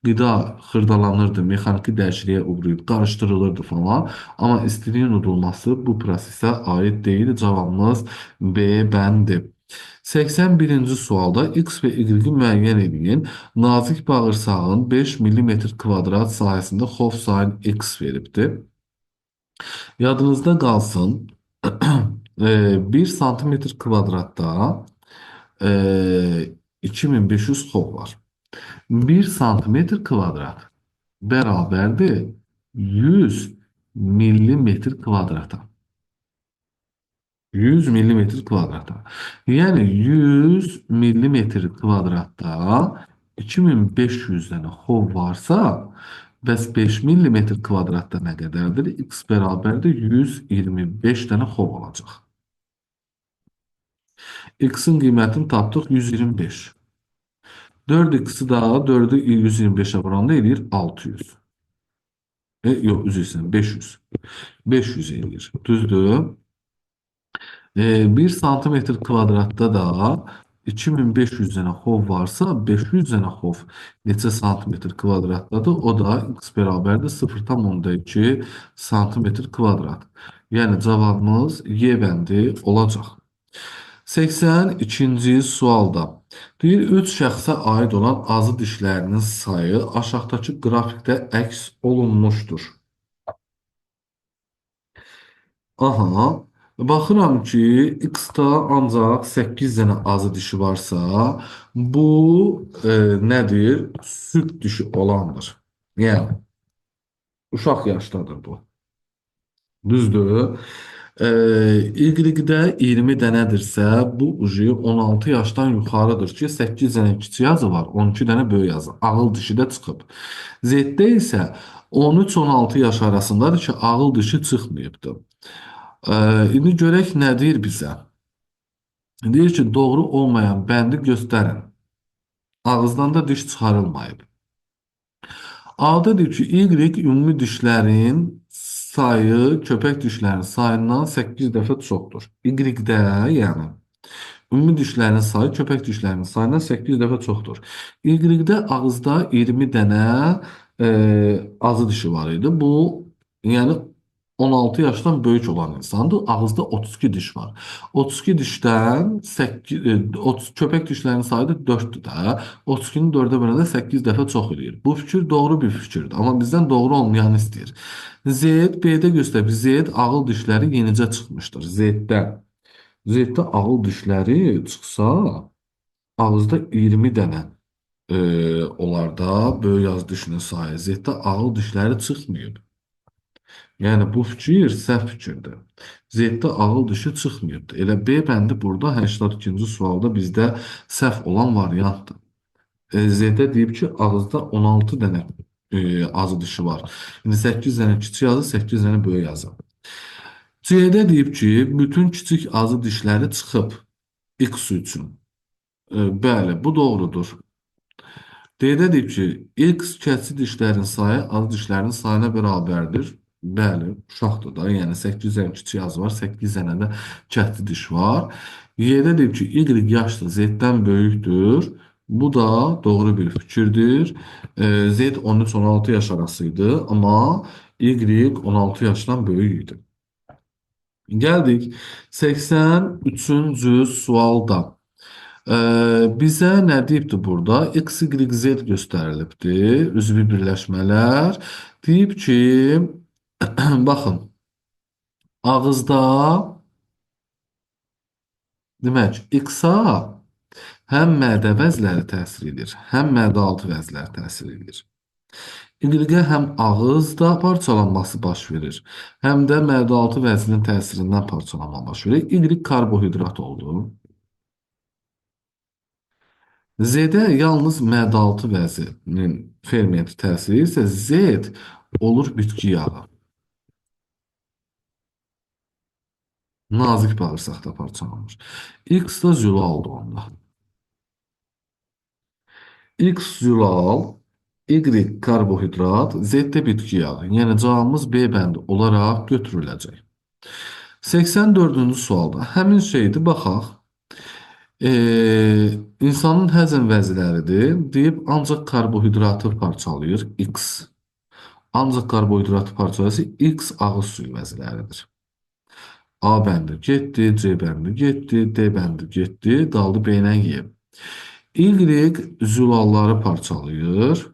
[SPEAKER 1] qida xırdalanırdı, mexaniki dəyişikliyə uğrayıb qarışdırılırdı falan. Amma istiliyin unudulması bu prosesə aid deyil. Cavabımız B bəndi. 81-ci sualda X və Y-i müəyyən edin. Nazik bağırsağın 5 mm kvadrat sahəsində xof sayın X veribdir. Yadınızda qalsın. 1 santimetr kvadratda 2500 xov var. 1 santimetr kvadrat bərabərdir 100 millimetr kvadrata. 100 millimetr kvadrata. Yəni 100 millimetr kvadratda 2500 dənə xov varsa, bəs 5 millimetr kvadratda nə qədərdir? X bərabərdir 125 dənə xov olacaq. X-in qiymətini tapdıq 125. 4x-i daha 4-ü 125-ə vuranda eləyir 600. Yox, üzr istəyirəm, 500. 500 eləyir. Düzdür? 1 santimetr kvadratda da 2500 dənə xov varsa, 500 dənə xov neçə santimetr kvadratdadır? O da x bərabərdir 0,2 santimetr kvadrat. Yəni cavabımız Y bəndi olacaq. 82-ci sualda deyir, 3 şəxsə aid olan azı dişlərinin sayı aşağıdakı qrafikdə əks olunmuşdur. Aha, baxıram ki, X-da ancaq 8 dənə azı dişi varsa, bu nədir? Süd dişi olandır. Yəni, uşaq yaşdadır bu. Düzdür? Y-də 20 dənədirsə, bu uji 16 yaşdan yuxarıdır ki, 8 dənə kiçik yazı var, 12 dənə böyük yazı. Ağıl dişi də çıxıb. Z-də isə 13-16 yaş arasındadır ki, ağıl dişi çıxmayıbdır. İndi görək nə deyir bizə? Deyir ki, doğru olmayan bəndi göstərin. Ağızdan da diş çıxarılmayıb. A-da deyir ki, Y ümumi dişlərin sayı köpək dişlərinin sayından 8 dəfə çoxdur. Y-də, yəni ümumi dişlərin sayı köpək dişlərinin sayından 8 dəfə çoxdur. Y-də ağızda 20 dənə azı dişi var idi. Bu, yəni 16 yaşdan böyük olan insandır. Ağızda 32 diş var. 32 dişdən 8, 30, köpək dişlərinin sayı da 4-dür də. 32-ni 4-ə böləndə 8 dəfə çox eləyir. Bu fikir doğru bir fikirdir. Amma bizdən doğru olmayanı istəyir. Z, B-də göstərib. Z ağıl dişləri yenicə çıxmışdır. Z-də. Z-də ağıl dişləri çıxsa, ağızda 20 dənə olar da böyük az dişinin sayı. Z-də ağıl dişləri çıxmayıb. Yəni bu fikir səhv fikirdir. Z-də ağıl dişi çıxmayıbdır. Elə B bəndi burada 82-ci sualda bizdə səhv olan variantdır. Z-də deyib ki, ağızda 16 dənə azı dişi var. İndi 8 dənə kiçik azı, 8 dənə böyük azı. C-də deyib ki, bütün kiçik azı dişləri çıxıb X üçün. Bəli, bu doğrudur. D-də deyib ki, X kəsi dişlərin sayı azı dişlərin sayına bərabərdir. Bəli, uşaqdır da. Yəni 8 dənə kiçik azı var, 8 dənə də kətli diş var. Y-də deyib ki, Y yaşda Z-dən böyükdür. Bu da doğru bir fikirdir. Z 13-16 yaş arası idi, amma Y 16 yaşdan böyük idi. Gəldik 83-cü sualda. Bizə nə deyibdir burada? X, Y, Z göstərilibdir. Üzvü birləşmələr. Deyib ki, baxın, ağızda demək, X-a həm mədə vəzləri təsir edir, həm mədə altı vəzləri təsir edir. Y-ə həm ağızda parçalanması baş verir, həm də mədə-altı vəzinin təsirindən parçalanma baş verir. Y karbohidrat oldu. Z-də yalnız mədə-altı vəzinin fermenti təsiri isə Z olur bitki yağı. Nazik bağırsaqda parçalanır. X da zülaldır onda. X zülal, Y karbohidrat, Z də bitki yağı. Yəni cavabımız B bəndi olaraq götürüləcək. 84-cü sualda həmin şeydir, baxaq. İnsanın həzm vəziləridir. Deyib, ancaq karbohidratı parçalayır X. Ancaq karbohidratı parçalayırsa X ağız suyu vəziləridir. A bəndi getdi, C bəndi getdi, D bəndi getdi, qaldı B ilə Y. Y zülalları parçalayır.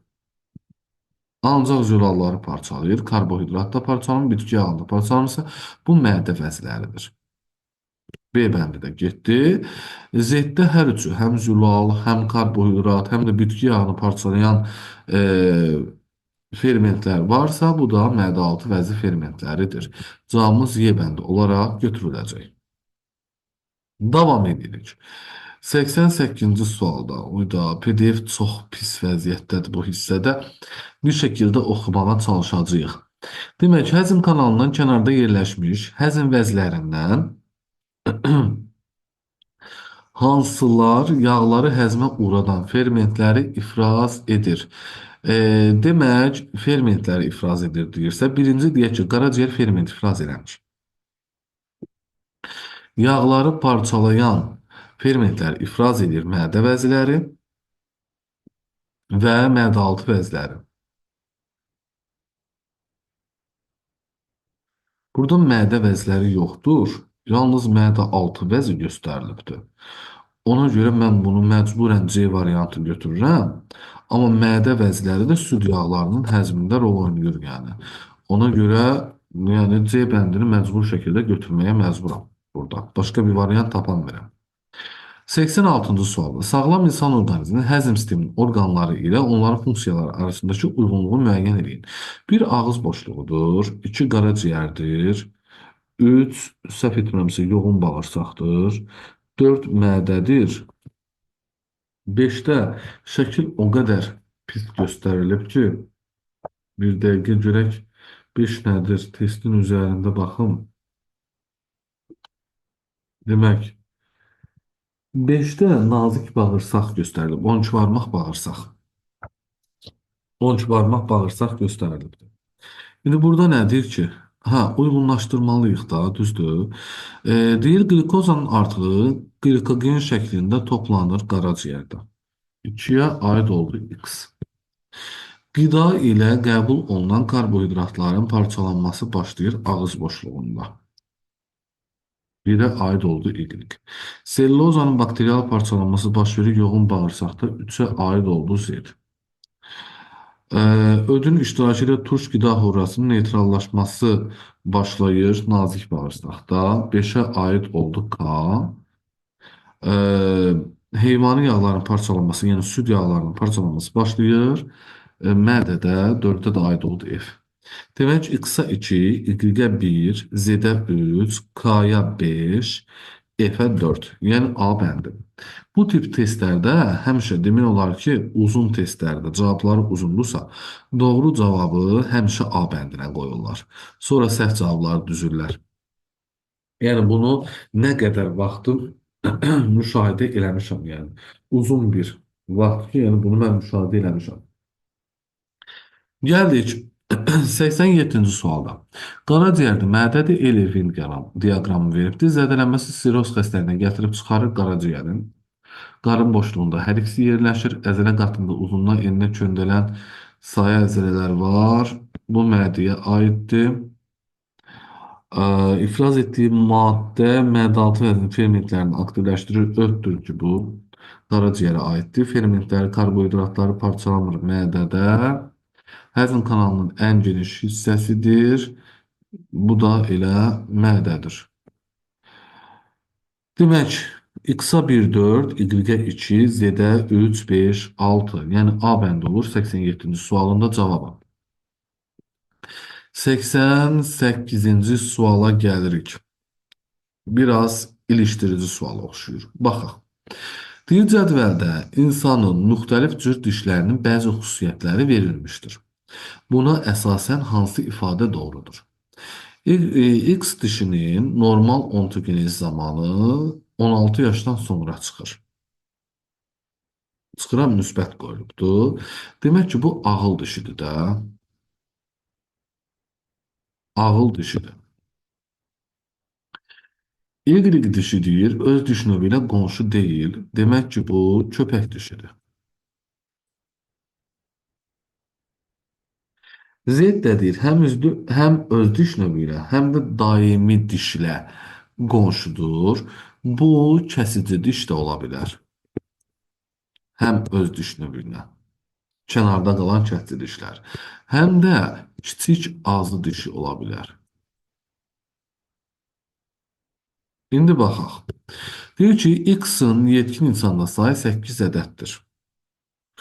[SPEAKER 1] Ancaq zülalları parçalayır. Karbohidrat da parçalanır, bitki yağını da parçalanırsa bu mədə vəziləridir. B bəndi də getdi. Z-də hər üçü, həm zülal, həm karbohidrat, həm də bitki yağını parçalayan fermentlər varsa, bu da mədə-altı vəzi fermentləridir. Cavabımız Y bəndi olaraq götürüləcək. Davam edirik. 88-ci sualda, uyda, PDF çox pis vəziyyətdədir bu hissədə. Bir şəkildə oxumağa çalışacağıq. Demək, həzm kanalından kənarda yerləşmiş həzm vəzilərindən hansılar yağları həzmə uğradan fermentləri ifraz edir? Demək, fermentləri ifraz edir deyirsə, birinci deyək ki, qaraciyər ferment ifraz eləmir. Yağları parçalayan fermentlər ifraz edir mədə vəziləri və mədə-altı vəziləri. Burada mədə vəziləri yoxdur, yalnız mədə-altı vəzi göstərilibdir. Ona görə mən bunu məcburən C variantı götürürəm. Amma mədə vəziləri də süd yağlarının həzmində rol oynayır yəni. Ona görə yəni C bəndini məcbur şəkildə götürməyə məcburam burada. Başqa bir variant tapamıram. 86-cı sualda sağlam insan orqanizminin həzm sisteminin orqanları ilə onların funksiyaları arasındakı uyğunluğu müəyyən edin. Bir ağız boşluğudur, iki qaraciyərdir, 3 səhv etmirəmsə yoğun bağırsaqdır, 4 mədədir, 5-də şəkil o qədər pis göstərilib ki, bir dəqiqə görək 5 nədir? Testin üzərində baxım. Demək, 5-də nazik bağırsaq göstərilib. 12 barmaq bağırsaq. 12 barmaq bağırsaq göstərilibdir. İndi burada nə deyir ki? Hə, uyğunlaşdırmalıyıq da, düzdür. Deyir, qlikozanın artığı qlikogen şəklində toplanır qaraciyərdə. 2-yə aid oldu X. Qida ilə qəbul olunan karbohidratların parçalanması başlayır ağız boşluğunda. 1-ə aid oldu Y. Sellulozanın bakterial parçalanması baş verir yoğun bağırsaqda. 3-ə aid oldu Z. Ödün iştirakı ilə turş qida horasının neytrallaşması başlayır nazik bağırsaqda. 5-ə aid oldu K. Heyvani yağların parçalanması, yəni süd yağlarının parçalanması başlayır. Mədədə 4-ə də aid oldu F. Demək, X-a 2, Y-ə 1, Z-ə 3, K-ya 5, F-ə 4. Yəni A bəndi. Bu tip testlərdə həmişə demək olar ki, uzun testlərdə cavabları uzundursa, doğru cavabı həmişə A bəndinə qoyurlar. Sonra səhv cavabları düzürlər. Yəni bunu nə qədər vaxtım müşahidə eləmişəm, yəni uzun bir vaxt ki, yəni bunu mən müşahidə eləmişəm. Gəldik 87-ci sualda. Qaraciyərdə mədədə Elevin diaqramı veribdir. Zədələnməsi siroz xəstəliyinə gətirib çıxarır qaraciyərin. Qarın boşluğunda hər ikisi yerləşir. Əzələ qatında uzundan eninə köndələn saya əzələlər var. Bu mədəyə aiddir. İfraz etdiyi maddə mədə-altı vəzinin fermentlərini aktivləşdirir. Ötdür ki, bu qaraciyərə aiddir. Fermentləri, karbohidratları parçalamır mədədə. Həzm kanalının ən geniş hissəsidir. Bu da elə mədədir. Demək, X-a 1, 4, Y-ə 2, Z-ə 3, 5, 6. Yəni A bəndi olur 87-ci sualında cavabı. 88-ci suala gəlirik. Biraz ilişdirici suala oxşuyur. Baxaq. Deyir cədvəldə insanın müxtəlif cür dişlərinin bəzi xüsusiyyətləri verilmişdir. Buna əsasən hansı ifadə doğrudur? X dişinin normal ontogenez zamanı 16 yaşdan sonra çıxır. Çıxıran müsbət qoyulubdur. Demək ki, bu ağıl dişidir də. Ağıl dişidir. Y dişi deyir, öz diş növü ilə qonşu deyil. Demək ki, bu köpək dişidir. Z də deyir, həm öz diş növü ilə, həm də daimi dişlə qonşudur. Bu, kəsici diş də ola bilər. Həm öz diş növü ilə, kənarda qalan kəsici dişlər, həm də kiçik azı dişi ola bilər. İndi baxaq. Deyir ki, X-in yetkin insanda sayı 8 ədəddir.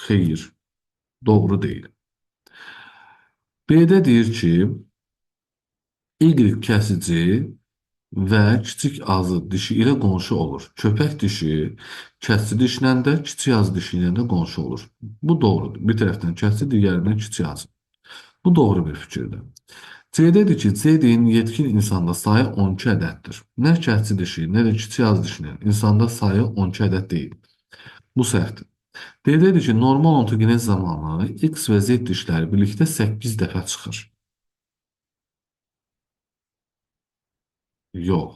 [SPEAKER 1] Xeyr, doğru deyil. B-də deyir ki, Y kəsici və kiçik azı dişi ilə qonşu olur. Köpək dişi kəsici dişlə də, kiçik azı dişi ilə də qonşu olur. Bu doğrudur. Bir tərəfdən kəsici, digərindən kiçik azı. Bu doğru bir fikirdir. C-dədir ki, C-din yetkin insanda sayı 12 ədəddir. Nə kəsici dişi, nə də kiçik azı dişinin insanda sayı 12 ədəd deyil. Bu səhvdir. D-dədir ki, normal ontogenez zamanı X və Z dişləri birlikdə 8 dəfə çıxır. Yox.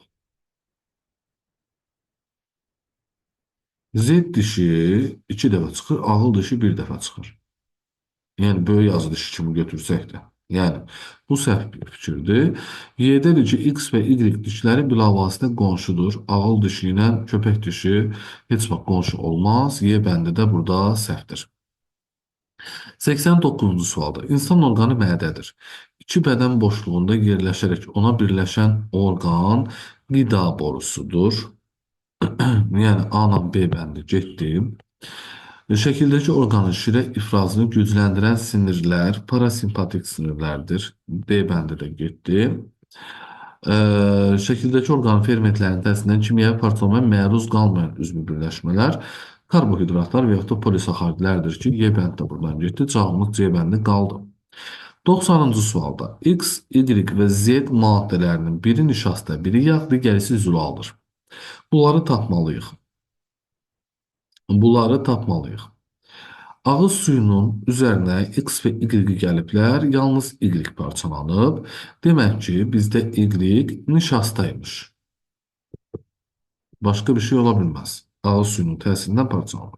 [SPEAKER 1] Z dişi 2 dəfə çıxır, ağıl dişi 1 dəfə çıxır. Yəni, böyük azı dişi kimi götürsək də. Yəni, bu səhv bir fikirdir. Y-dədir ki, X və Y dişləri bilavasitə qonşudur. Ağıl dişi ilə köpək dişi heç vaxt qonşu olmaz. Y bəndi də burada səhvdir. 89-cu sualda. İnsan orqanı mədədir. İki bədən boşluğunda yerləşərək ona birləşən orqan qida borusudur. Yəni, A ilə B bəndi getdi. Şəkildəki orqanın şirə ifrazını gücləndirən sinirlər parasimpatik sinirlərdir. D bəndi də getdi. Şəkildəki orqanın fermentlərinin təsirindən kimyəvi parçalanmaya məruz qalmayan üzvü birləşmələr karbohidratlar və yaxud da polisaxaridlərdir ki, Y bəndi də buradan getdi. Cavabımız C bəndi qaldı. 90-cı sualda X, Y və Z maddələrinin biri nişasta, biri yağ, digəri isə zülaldır. Bunları tapmalıyıq. Bunları tapmalıyıq. Ağız suyunun üzərinə X və Y gəliblər, yalnız Y parçalanıb. Demək ki, bizdə Y nişastaymış. Başqa bir şey ola bilməz. Ağız suyunun təsirindən parçalanıb.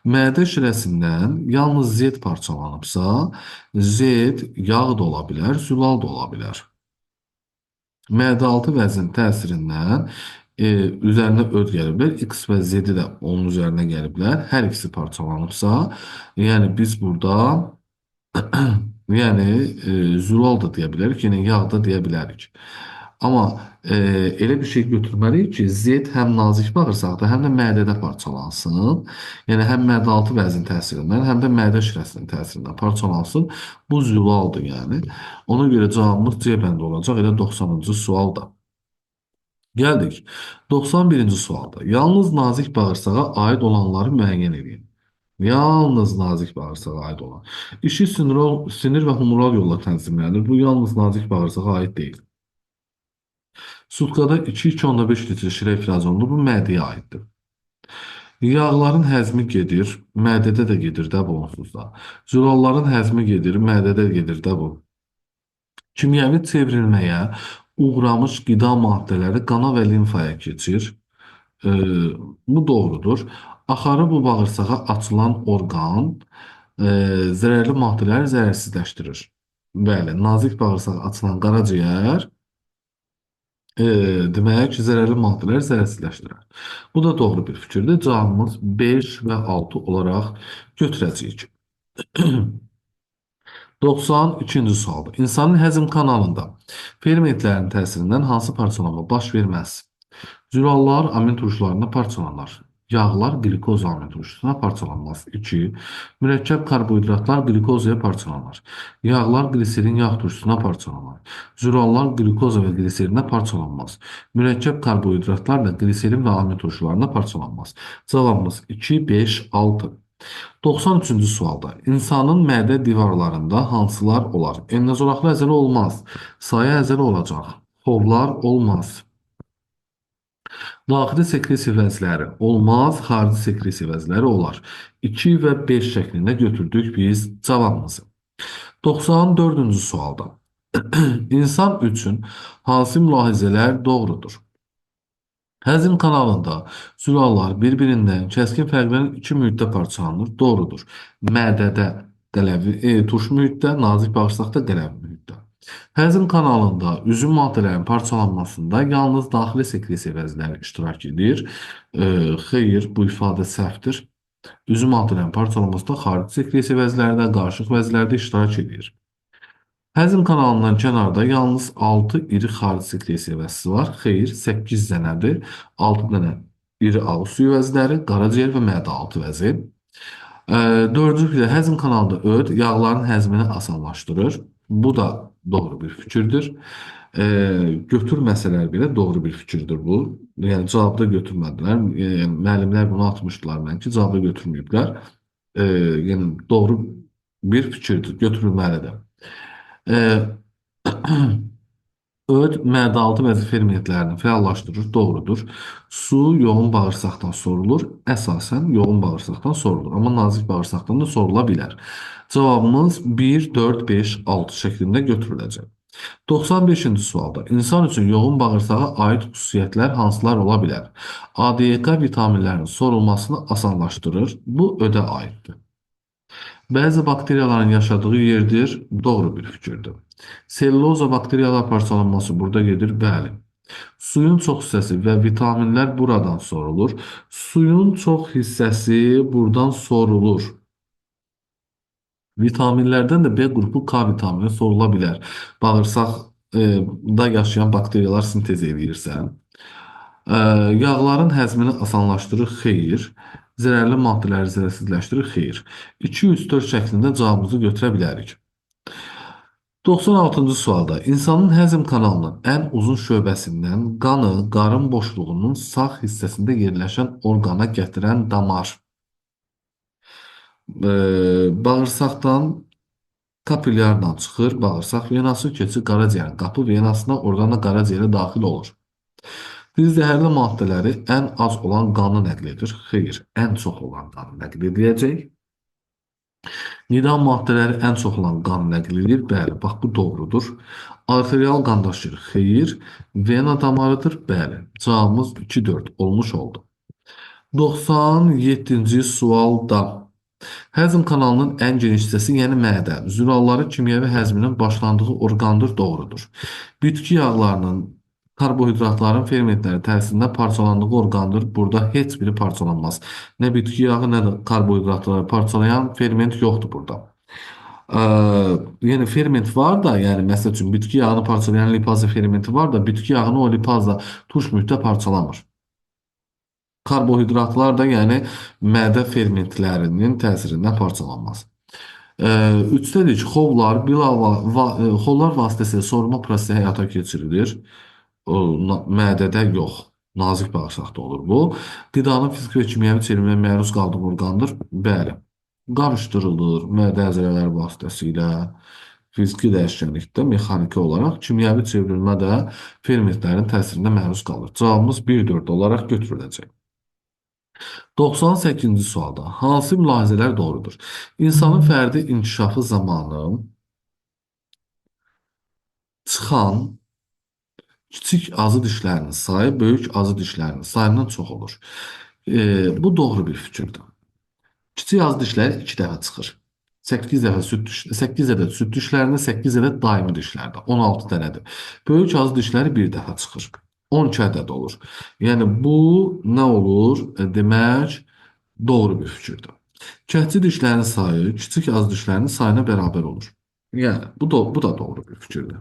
[SPEAKER 1] Mədə şirəsindən yalnız Z parçalanıbsa, Z yağ da ola bilər, zülal da ola bilər. Mədə altı vəzin təsirindən üzərinə öd gəliblər. X və Z-i də onun üzərinə gəliblər. Hər ikisi parçalanıbsa, yəni biz burada yəni zülal da deyə bilərik, yəni yağ da deyə bilərik. Amma elə bir şey götürməliyik ki, Z həm nazik bağırsaqda, həm də mədədə parçalansın. Yəni həm mədə altı vəzin təsirindən, həm də mədə şirəsinin təsirindən parçalansın. Bu zülaldır yəni. Ona görə cavabımız C bəndi olacaq elə 90-cı sualda. Gəldik 91-ci sualda. Yalnız nazik bağırsağa aid olanları müəyyən edin. Yalnız nazik bağırsağa aid olan. İşi sinir və humoral yolla tənzimlənir. Bu yalnız nazik bağırsağa aid deyil. Sutkada 2-2,5 litre şirə ifraz olunur. Bu mədəyə aiddir. Yağların həzmi gedir, mədədə də gedir də bu onsuz da. Zülalların həzmi gedir, mədədə gedir də bu. Kimyəvi çevrilməyə uğramış qida maddələri qana və limfaya keçir. Bu doğrudur. Axarı bu bağırsağa açılan orqan zərərli maddələri zərərsizləşdirir. Bəli, nazik bağırsağa açılan qaraciyər demək ki, zərərli maddələri zərərsizləşdirər. Bu da doğru bir fikirdir. Cavabımız 5 və 6 olaraq götürəcəyik. 92-ci sualda. İnsanın həzm kanalında fermentlərin təsirindən hansı parçalanma baş verməz? Zülallar amin turşularında parçalanar. Yağlar qlikoz amin turşusuna parçalanmaz. 2. Mürəkkəb karbohidratlar qlikozaya parçalanar. Yağlar qliserin yağ turşusuna parçalanar. Zürallar qlikoza və qliserinə parçalanmaz. Mürəkkəb karbohidratlar da qliserin və amin turşularına parçalanmaz. Cavabımız 2, 5, 6. 93-cü sualda insanın mədə divarlarında hansılar olar? Enlazolaqlı əzələ olmaz. Sayə əzələ olacaq. Xovlar olmaz. Daxili sekresiya vəzləri olmaz, xarici sekresiya vəzləri olar. 2 və 5 şəklində götürdük biz cavabımızı. 94-cü sualda insan üçün hansı mülahizələr doğrudur? Həzm kanalında zülallar bir-birindən kəskin fərqlənən iki mühitdə parçalanır. Doğrudur. Mədədə qələvi, turş mühitdə, nazik bağırsaqda qələvi mühitdə. Həzm kanalında üzüm maddələrin parçalanmasında yalnız daxili sekresiya vəzləri iştirak edir. Xeyr, bu ifadə səhvdir. Üzüm maddələrin parçalanmasında xarici sekresiya vəzləri də, qarışıq vəzləri də iştirak edir. Həzm kanalından kənarda yalnız 6 iri xarici sekresiya vəzisi var. Xeyr, 8 dənədir. 6 dənə iri ağız suyu vəzləri, qaraciyər və mədə altı vəzi. Dördüncü fikir, həzm kanalında öd yağların həzmini asanlaşdırır. Bu da doğru bir fikirdir. Götürməsələr belə doğru bir fikirdir bu. Yəni cavabda götürmədilər. Müəllimlər bunu atmışdılar mən ki, cavabda götürməyiblər. Yəni doğru bir fikirdir, götürülməlidir. Öd mədə-altı vəzi fermentlərini fəallaşdırır, doğrudur. Su yoğun bağırsaqdan sorulur. Əsasən yoğun bağırsaqdan sorulur. Amma nazik bağırsaqdan da sorula bilər. Cavabımız 1, 4, 5, 6 şəklində götürüləcək. 95-ci sualda insan üçün yoğun bağırsağa aid xüsusiyyətlər hansılar ola bilər? A, D, E, K vitaminlərinin sorulmasını asanlaşdırır. Bu ödə aiddir. Bəzi bakteriyaların yaşadığı yerdir. Doğru bir fikirdir. Selluloza bakteriyalar parçalanması burada gedir. Bəli. Suyun çox hissəsi və vitaminlər buradan sorulur. Suyun çox hissəsi buradan sorulur. Vitaminlərdən də B qrupu K vitamini sorula bilər. Bağırsaqda yaşayan bakteriyalar sintez eləyirsə. Yağların həzmini asanlaşdırır, xeyr. Zərərli maddələri zərərsizləşdirir, xeyr. 2, 3, 4 şəklində cavabımızı götürə bilərik. 96-cı sualda insanın həzm kanalının ən uzun şöbəsindən qanı qarın boşluğunun sağ hissəsində yerləşən orqana gətirən damar. Bağırsaqdan kapilyarla çıxır, bağırsaq venası keçir qaraciyərin qapı venasına, oradan da qaraciyərə daxil olur. Biz zəhərli maddələri ən az olan qanı nəql edir. Xeyr, ən çox olan qanı nəql edəcək. Qida maddələri ən çox olan qan nəql edir. Bəli, bax bu doğrudur. Arterial qan daşıyır. Xeyr, vena damarıdır. Bəli, cavabımız 2-4 olmuş oldu. 97-ci sualda həzm kanalının ən geniş hissəsi, yəni mədə, zülalları kimyəvi həzminin başlandığı orqandır, doğrudur. Bitki yağlarının, karbohidratların fermentləri təsirində parçalandığı orqandır. Burada heç biri parçalanmaz. Nə bitki yağı, nə də karbohidratları parçalayan ferment yoxdur burada. Yəni ferment var da, yəni məsəl üçün bitki yağını parçalayan lipaza fermenti var da, bitki yağını o lipaza turş mühitdə parçalamır. Karbohidratlar da, yəni mədə fermentlərinin təsirindən parçalanmaz. Üçdə deyir ki, xovlar, xovlar vasitəsilə soruma prosesi həyata keçirilir. Mədədə yox, nazik bağırsaqda olur bu. Qidanın fiziki və kimyəvi çevrilməyə məruz qaldığı orqandır. Bəli, qarışdırılır mədə əzələləri vasitəsilə. Fiziki dəyişkənlikdə mexaniki olaraq kimyəvi çevrilmə də fermentlərin təsirinə məruz qalır. Cavabımız 1-4 olaraq götürüləcək. 98-ci sualda hansı mülahizələr doğrudur? İnsanın fərdi inkişafı zamanı çıxan kiçik azı dişlərinin sayı böyük azı dişlərinin sayından çox olur. Bu doğru bir fikirdir. Kiçik azı dişləri 2 dəfə çıxır. 8 dəfə süd diş, 8 ədəd süd dişlərində, 8 ədəd daimi dişlərdə, 16 dənədir. Böyük azı dişləri bir dəfə çıxır. 12 ədəd olur. Yəni bu nə olur? Demək, doğru bir fikirdir. Kəhçi dişlərin sayı kiçik azı dişlərinin sayına bərabər olur. Yəni, bu da doğru bir fikirdir.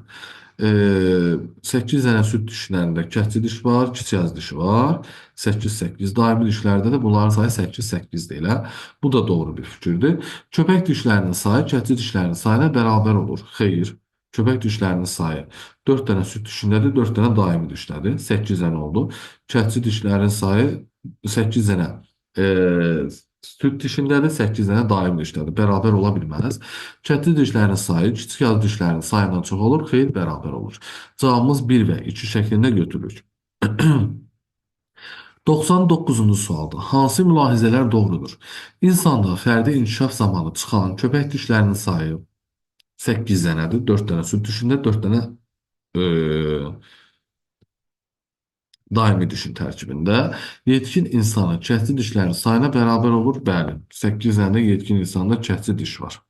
[SPEAKER 1] 8 dənə süd dişlərində kətçi diş var, kiçik az dişi var. 8-8. Daimi dişlərdə də bunların sayı 8-8-dir elə. Bu da doğru bir fikirdir. Köpək dişlərinin sayı kətçi dişlərinin sayına bərabər olur. Xeyr. Köpək dişlərinin sayı 4 dənə süd dişindədir, 4 dənə daimi dişdədir. 8 dənə oldu. Kətçi dişlərin sayı 8 dənə süd dişindədir, 8 dənə daimi dişdədir. Bərabər ola bilməz. Kətçi dişlərin sayı kiçik az dişlərin sayından çox olur, xeyr, bərabər olur. Cavabımız 1 və 2 şəklində götürürük. 99-cu sualda hansı mülahizələr doğrudur? İnsanda fərdi inkişaf zamanı çıxan köpək dişlərinin sayı 8 dənədir. 4 dənə süd dişində, 4 dənə daimi dişin tərkibində. Yetkin insanın kətçi dişlərinin sayına bərabər olur. Bəli, 8 dənə yetkin insanda kətçi diş var.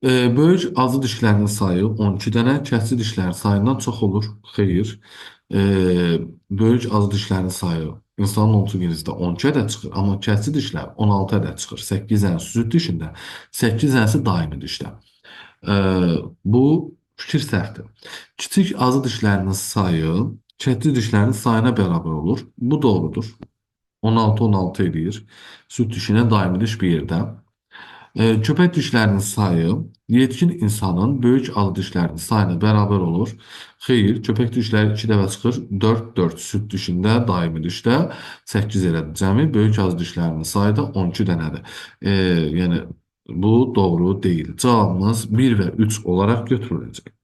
[SPEAKER 1] Böyük azı dişlərinin sayı 12 dənə, kətçi dişlərin sayından çox olur. Xeyr. Böyük azı dişlərinin sayı insanın ontogenezdə 12 ədəd çıxır, amma kətçi dişlər 16 ədəd çıxır. 8 dənəsi süd dişində, 8 dənəsi daimi dişdə. Bu fikir səhvdir. Kiçik azı dişlərinin sayı kətçi dişlərinin sayına bərabər olur. Bu doğrudur. 16-16 eləyir. Süd dişinə daimi diş bir yerdə. Köpək dişlərinin sayı yetkin insanın böyük azı dişlərinin sayına bərabər olur. Xeyr, köpək dişləri 2 dəfə çıxır. 4, 4 süd dişində, daimi dişdə 8 elədir. Cəmi böyük azı dişlərinin sayı da 12 dənədir. Yəni, bu doğru deyil. Cavabımız 1 və 3 olaraq götürüləcək.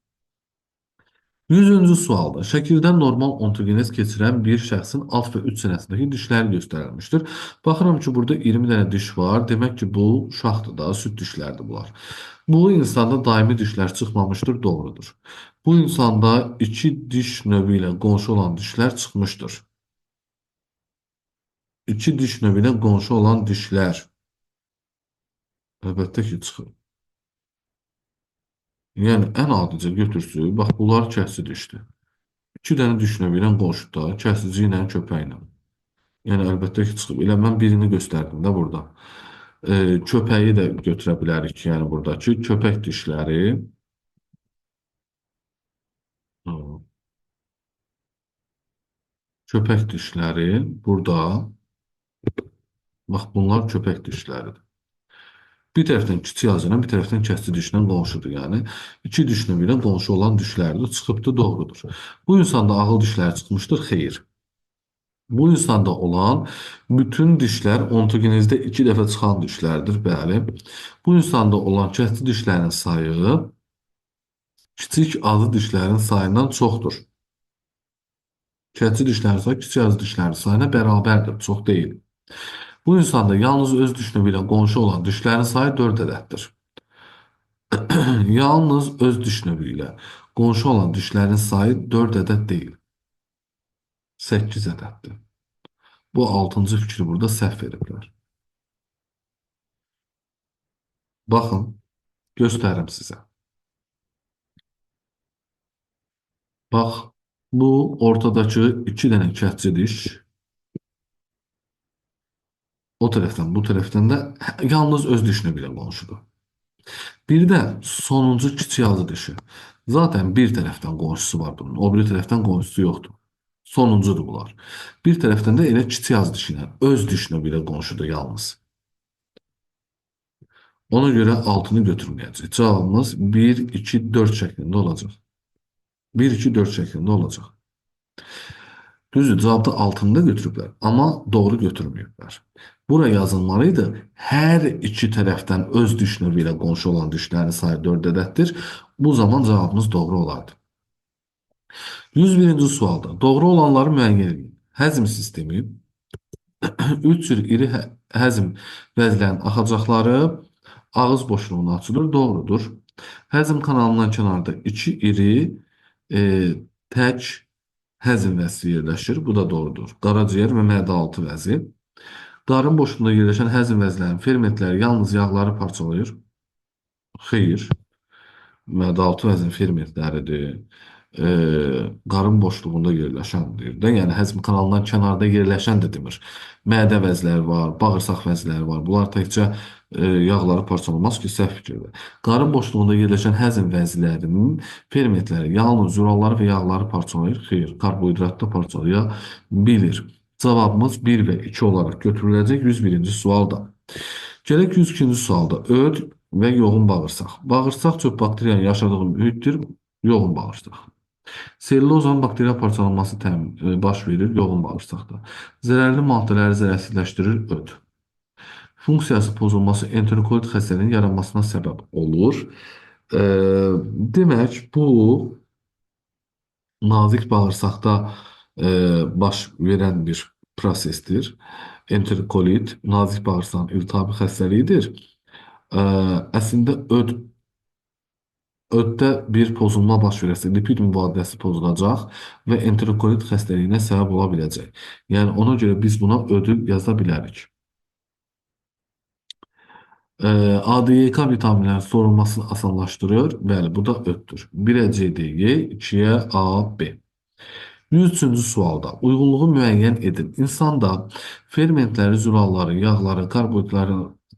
[SPEAKER 1] 100-cü sualda şəkildə normal ontogenez keçirən bir şəxsin alt və 3 çənəsindəki dişləri göstərilmişdir. Baxıram ki, burada 20 dənə diş var. Demək ki, bu uşaqdır da, süd dişlərdir bunlar. Bu insanda daimi dişlər çıxmamışdır, doğrudur. Bu insanda 2 diş növü ilə qonşu olan dişlər çıxmışdır. 2 diş növü ilə qonşu olan dişlər əlbəttə ki, çıxır. Yəni, ən adicə götürsün, bax, bunlar kəsici dişdir. 2 dənə diş növü ilə qonşudur, kəsici ilə, köpəklə. Yəni, əlbəttə ki, çıxıb. Elə mən birini göstərdim də burada. Köpəyi də götürə bilərik, yəni buradakı köpək dişləri. Köpək dişləri burada. Bax, bunlar köpək dişləridir. Bir tərəfdən kiçik azı ilə, bir tərəfdən kəsici dişlə qonşudur. Yəni, iki diş növü ilə qonşu olan dişlərdir. Çıxıbdır, doğrudur. Bu insanda ağıl dişləri çıxmışdır, xeyr. Bu insanda olan bütün dişlər ontogenezdə 2 dəfə çıxan dişlərdir, bəli. Bu insanda olan kəsici dişlərin sayı kiçik azı dişlərin sayından çoxdur. Kəsici dişlərin sayı kiçik azı dişlərin sayına bərabərdir, çox deyil. Bu insanda yalnız öz diş növü ilə qonşu olan dişlərin sayı 4 ədəddir. Yalnız öz diş növü ilə qonşu olan dişlərin sayı 4 ədəd deyil. 8 ədəddir. Bu 6-cı fikri burada səhv veriblər. Baxın, göstərim sizə. Bax, bu ortadakı 2 dənə kətçi diş. O tərəfdən, bu tərəfdən də yalnız öz diş növü ilə qonşudur. Bir də sonuncu kiçik azı dişi. Zaten bir tərəfdən qonşusu var bunun, o biri tərəfdən qonşusu yoxdur. Sonuncudur bunlar. Bir tərəfdən də elə kiçik azı dişi ilə, öz diş növü ilə qonşudur yalnız. Ona görə altını götürməyəcək. Cavabımız 1, 2, 4 şəklində olacaq. 1, 2, 4 şəklində olacaq. Düzdür, cavabda altını da götürüblər, amma doğru götürməyiblər. Bura yazılmalıydı. Hər iki tərəfdən öz diş növü ilə qonşu olan dişlərin sayı 4 ədəddir. Bu zaman cavabımız doğru olardı. 101-ci sualda doğru olanları müəyyən edin. Həzm sistemi 3 cür iri həzm vəzlərinin axacaqları ağız boşluğuna açılır. Doğrudur. Həzm kanalından kənarda 2 iri tək həzm vəzi yerləşir. Bu da doğrudur. Qaraciyər və mədə altı vəzi. Qarın boşluğunda yerləşən həzm vəzlərinin fermentləri yalnız yağları parçalayır. Xeyr. Mədə altı vəzinin fermentləridir. Qarın boşluğunda yerləşəndir də, yəni həzm kanalından kənarda yerləşən də demir. Mədə vəzləri var, bağırsaq vəzləri var. Bunlar təkcə yağları parçalamaz ki, səhv fikirdir. Qarın boşluğunda yerləşən həzm vəzlərinin fermentləri yalnız zülalları və yağları parçalayır. Xeyr, karbohidratı da parçalaya bilir. Cavabımız 1 və 2 olaraq götürüləcək 101-ci sualda. Gələk 102-ci sualda. Öd və yoğun bağırsaq. Bağırsaq çox bakteriyanın yaşadığı mühitdir, yoğun bağırsaq. Selülozanın bakteriya parçalanması baş verir yoğun bağırsaqda. Zərərli maddələri zərərsizləşdirir öd. Funksiyası pozulması enterokolit xəstəliyinin yaranmasına səbəb olur. Demək, bu nazik bağırsaqda baş verən bir prosesdir. Enterokolit nazik bağırsağın iltihabi xəstəliyidir. Əslində öddə bir pozulma baş verərsə, lipid mübadiləsi pozulacaq və enterokolit xəstəliyinə səbəb ola biləcək. Yəni ona görə biz buna ödü yaza bilərik. A, D, E, K vitaminlərinin sorulmasını asanlaşdırır. Bəli, bu da öddür. 1-ə C, D, E, 2-yə A, B. 103-cü sualda uyğunluğu müəyyən edin. İnsanda fermentləri, zülalları, yağları,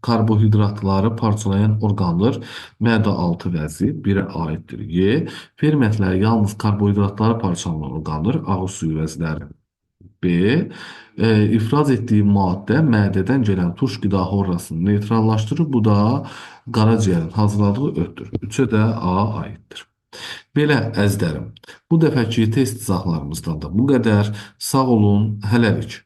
[SPEAKER 1] karbohidratları parçalayan orqandır. Mədə altı vəzi 1-ə aiddir. Y. Fermentləri yalnız karbohidratları parçalayan orqandır. Ağız suyu vəziləri. B. İfraz etdiyi maddə mədədən gələn turş qida horrasını neytrallaşdırır. Bu da qaraciyərin hazırladığı öddür. 3-ə də A aiddir. Belə əzizlərim, bu dəfəki test izahlarımızdan da bu qədər. Sağ olun, hələlik.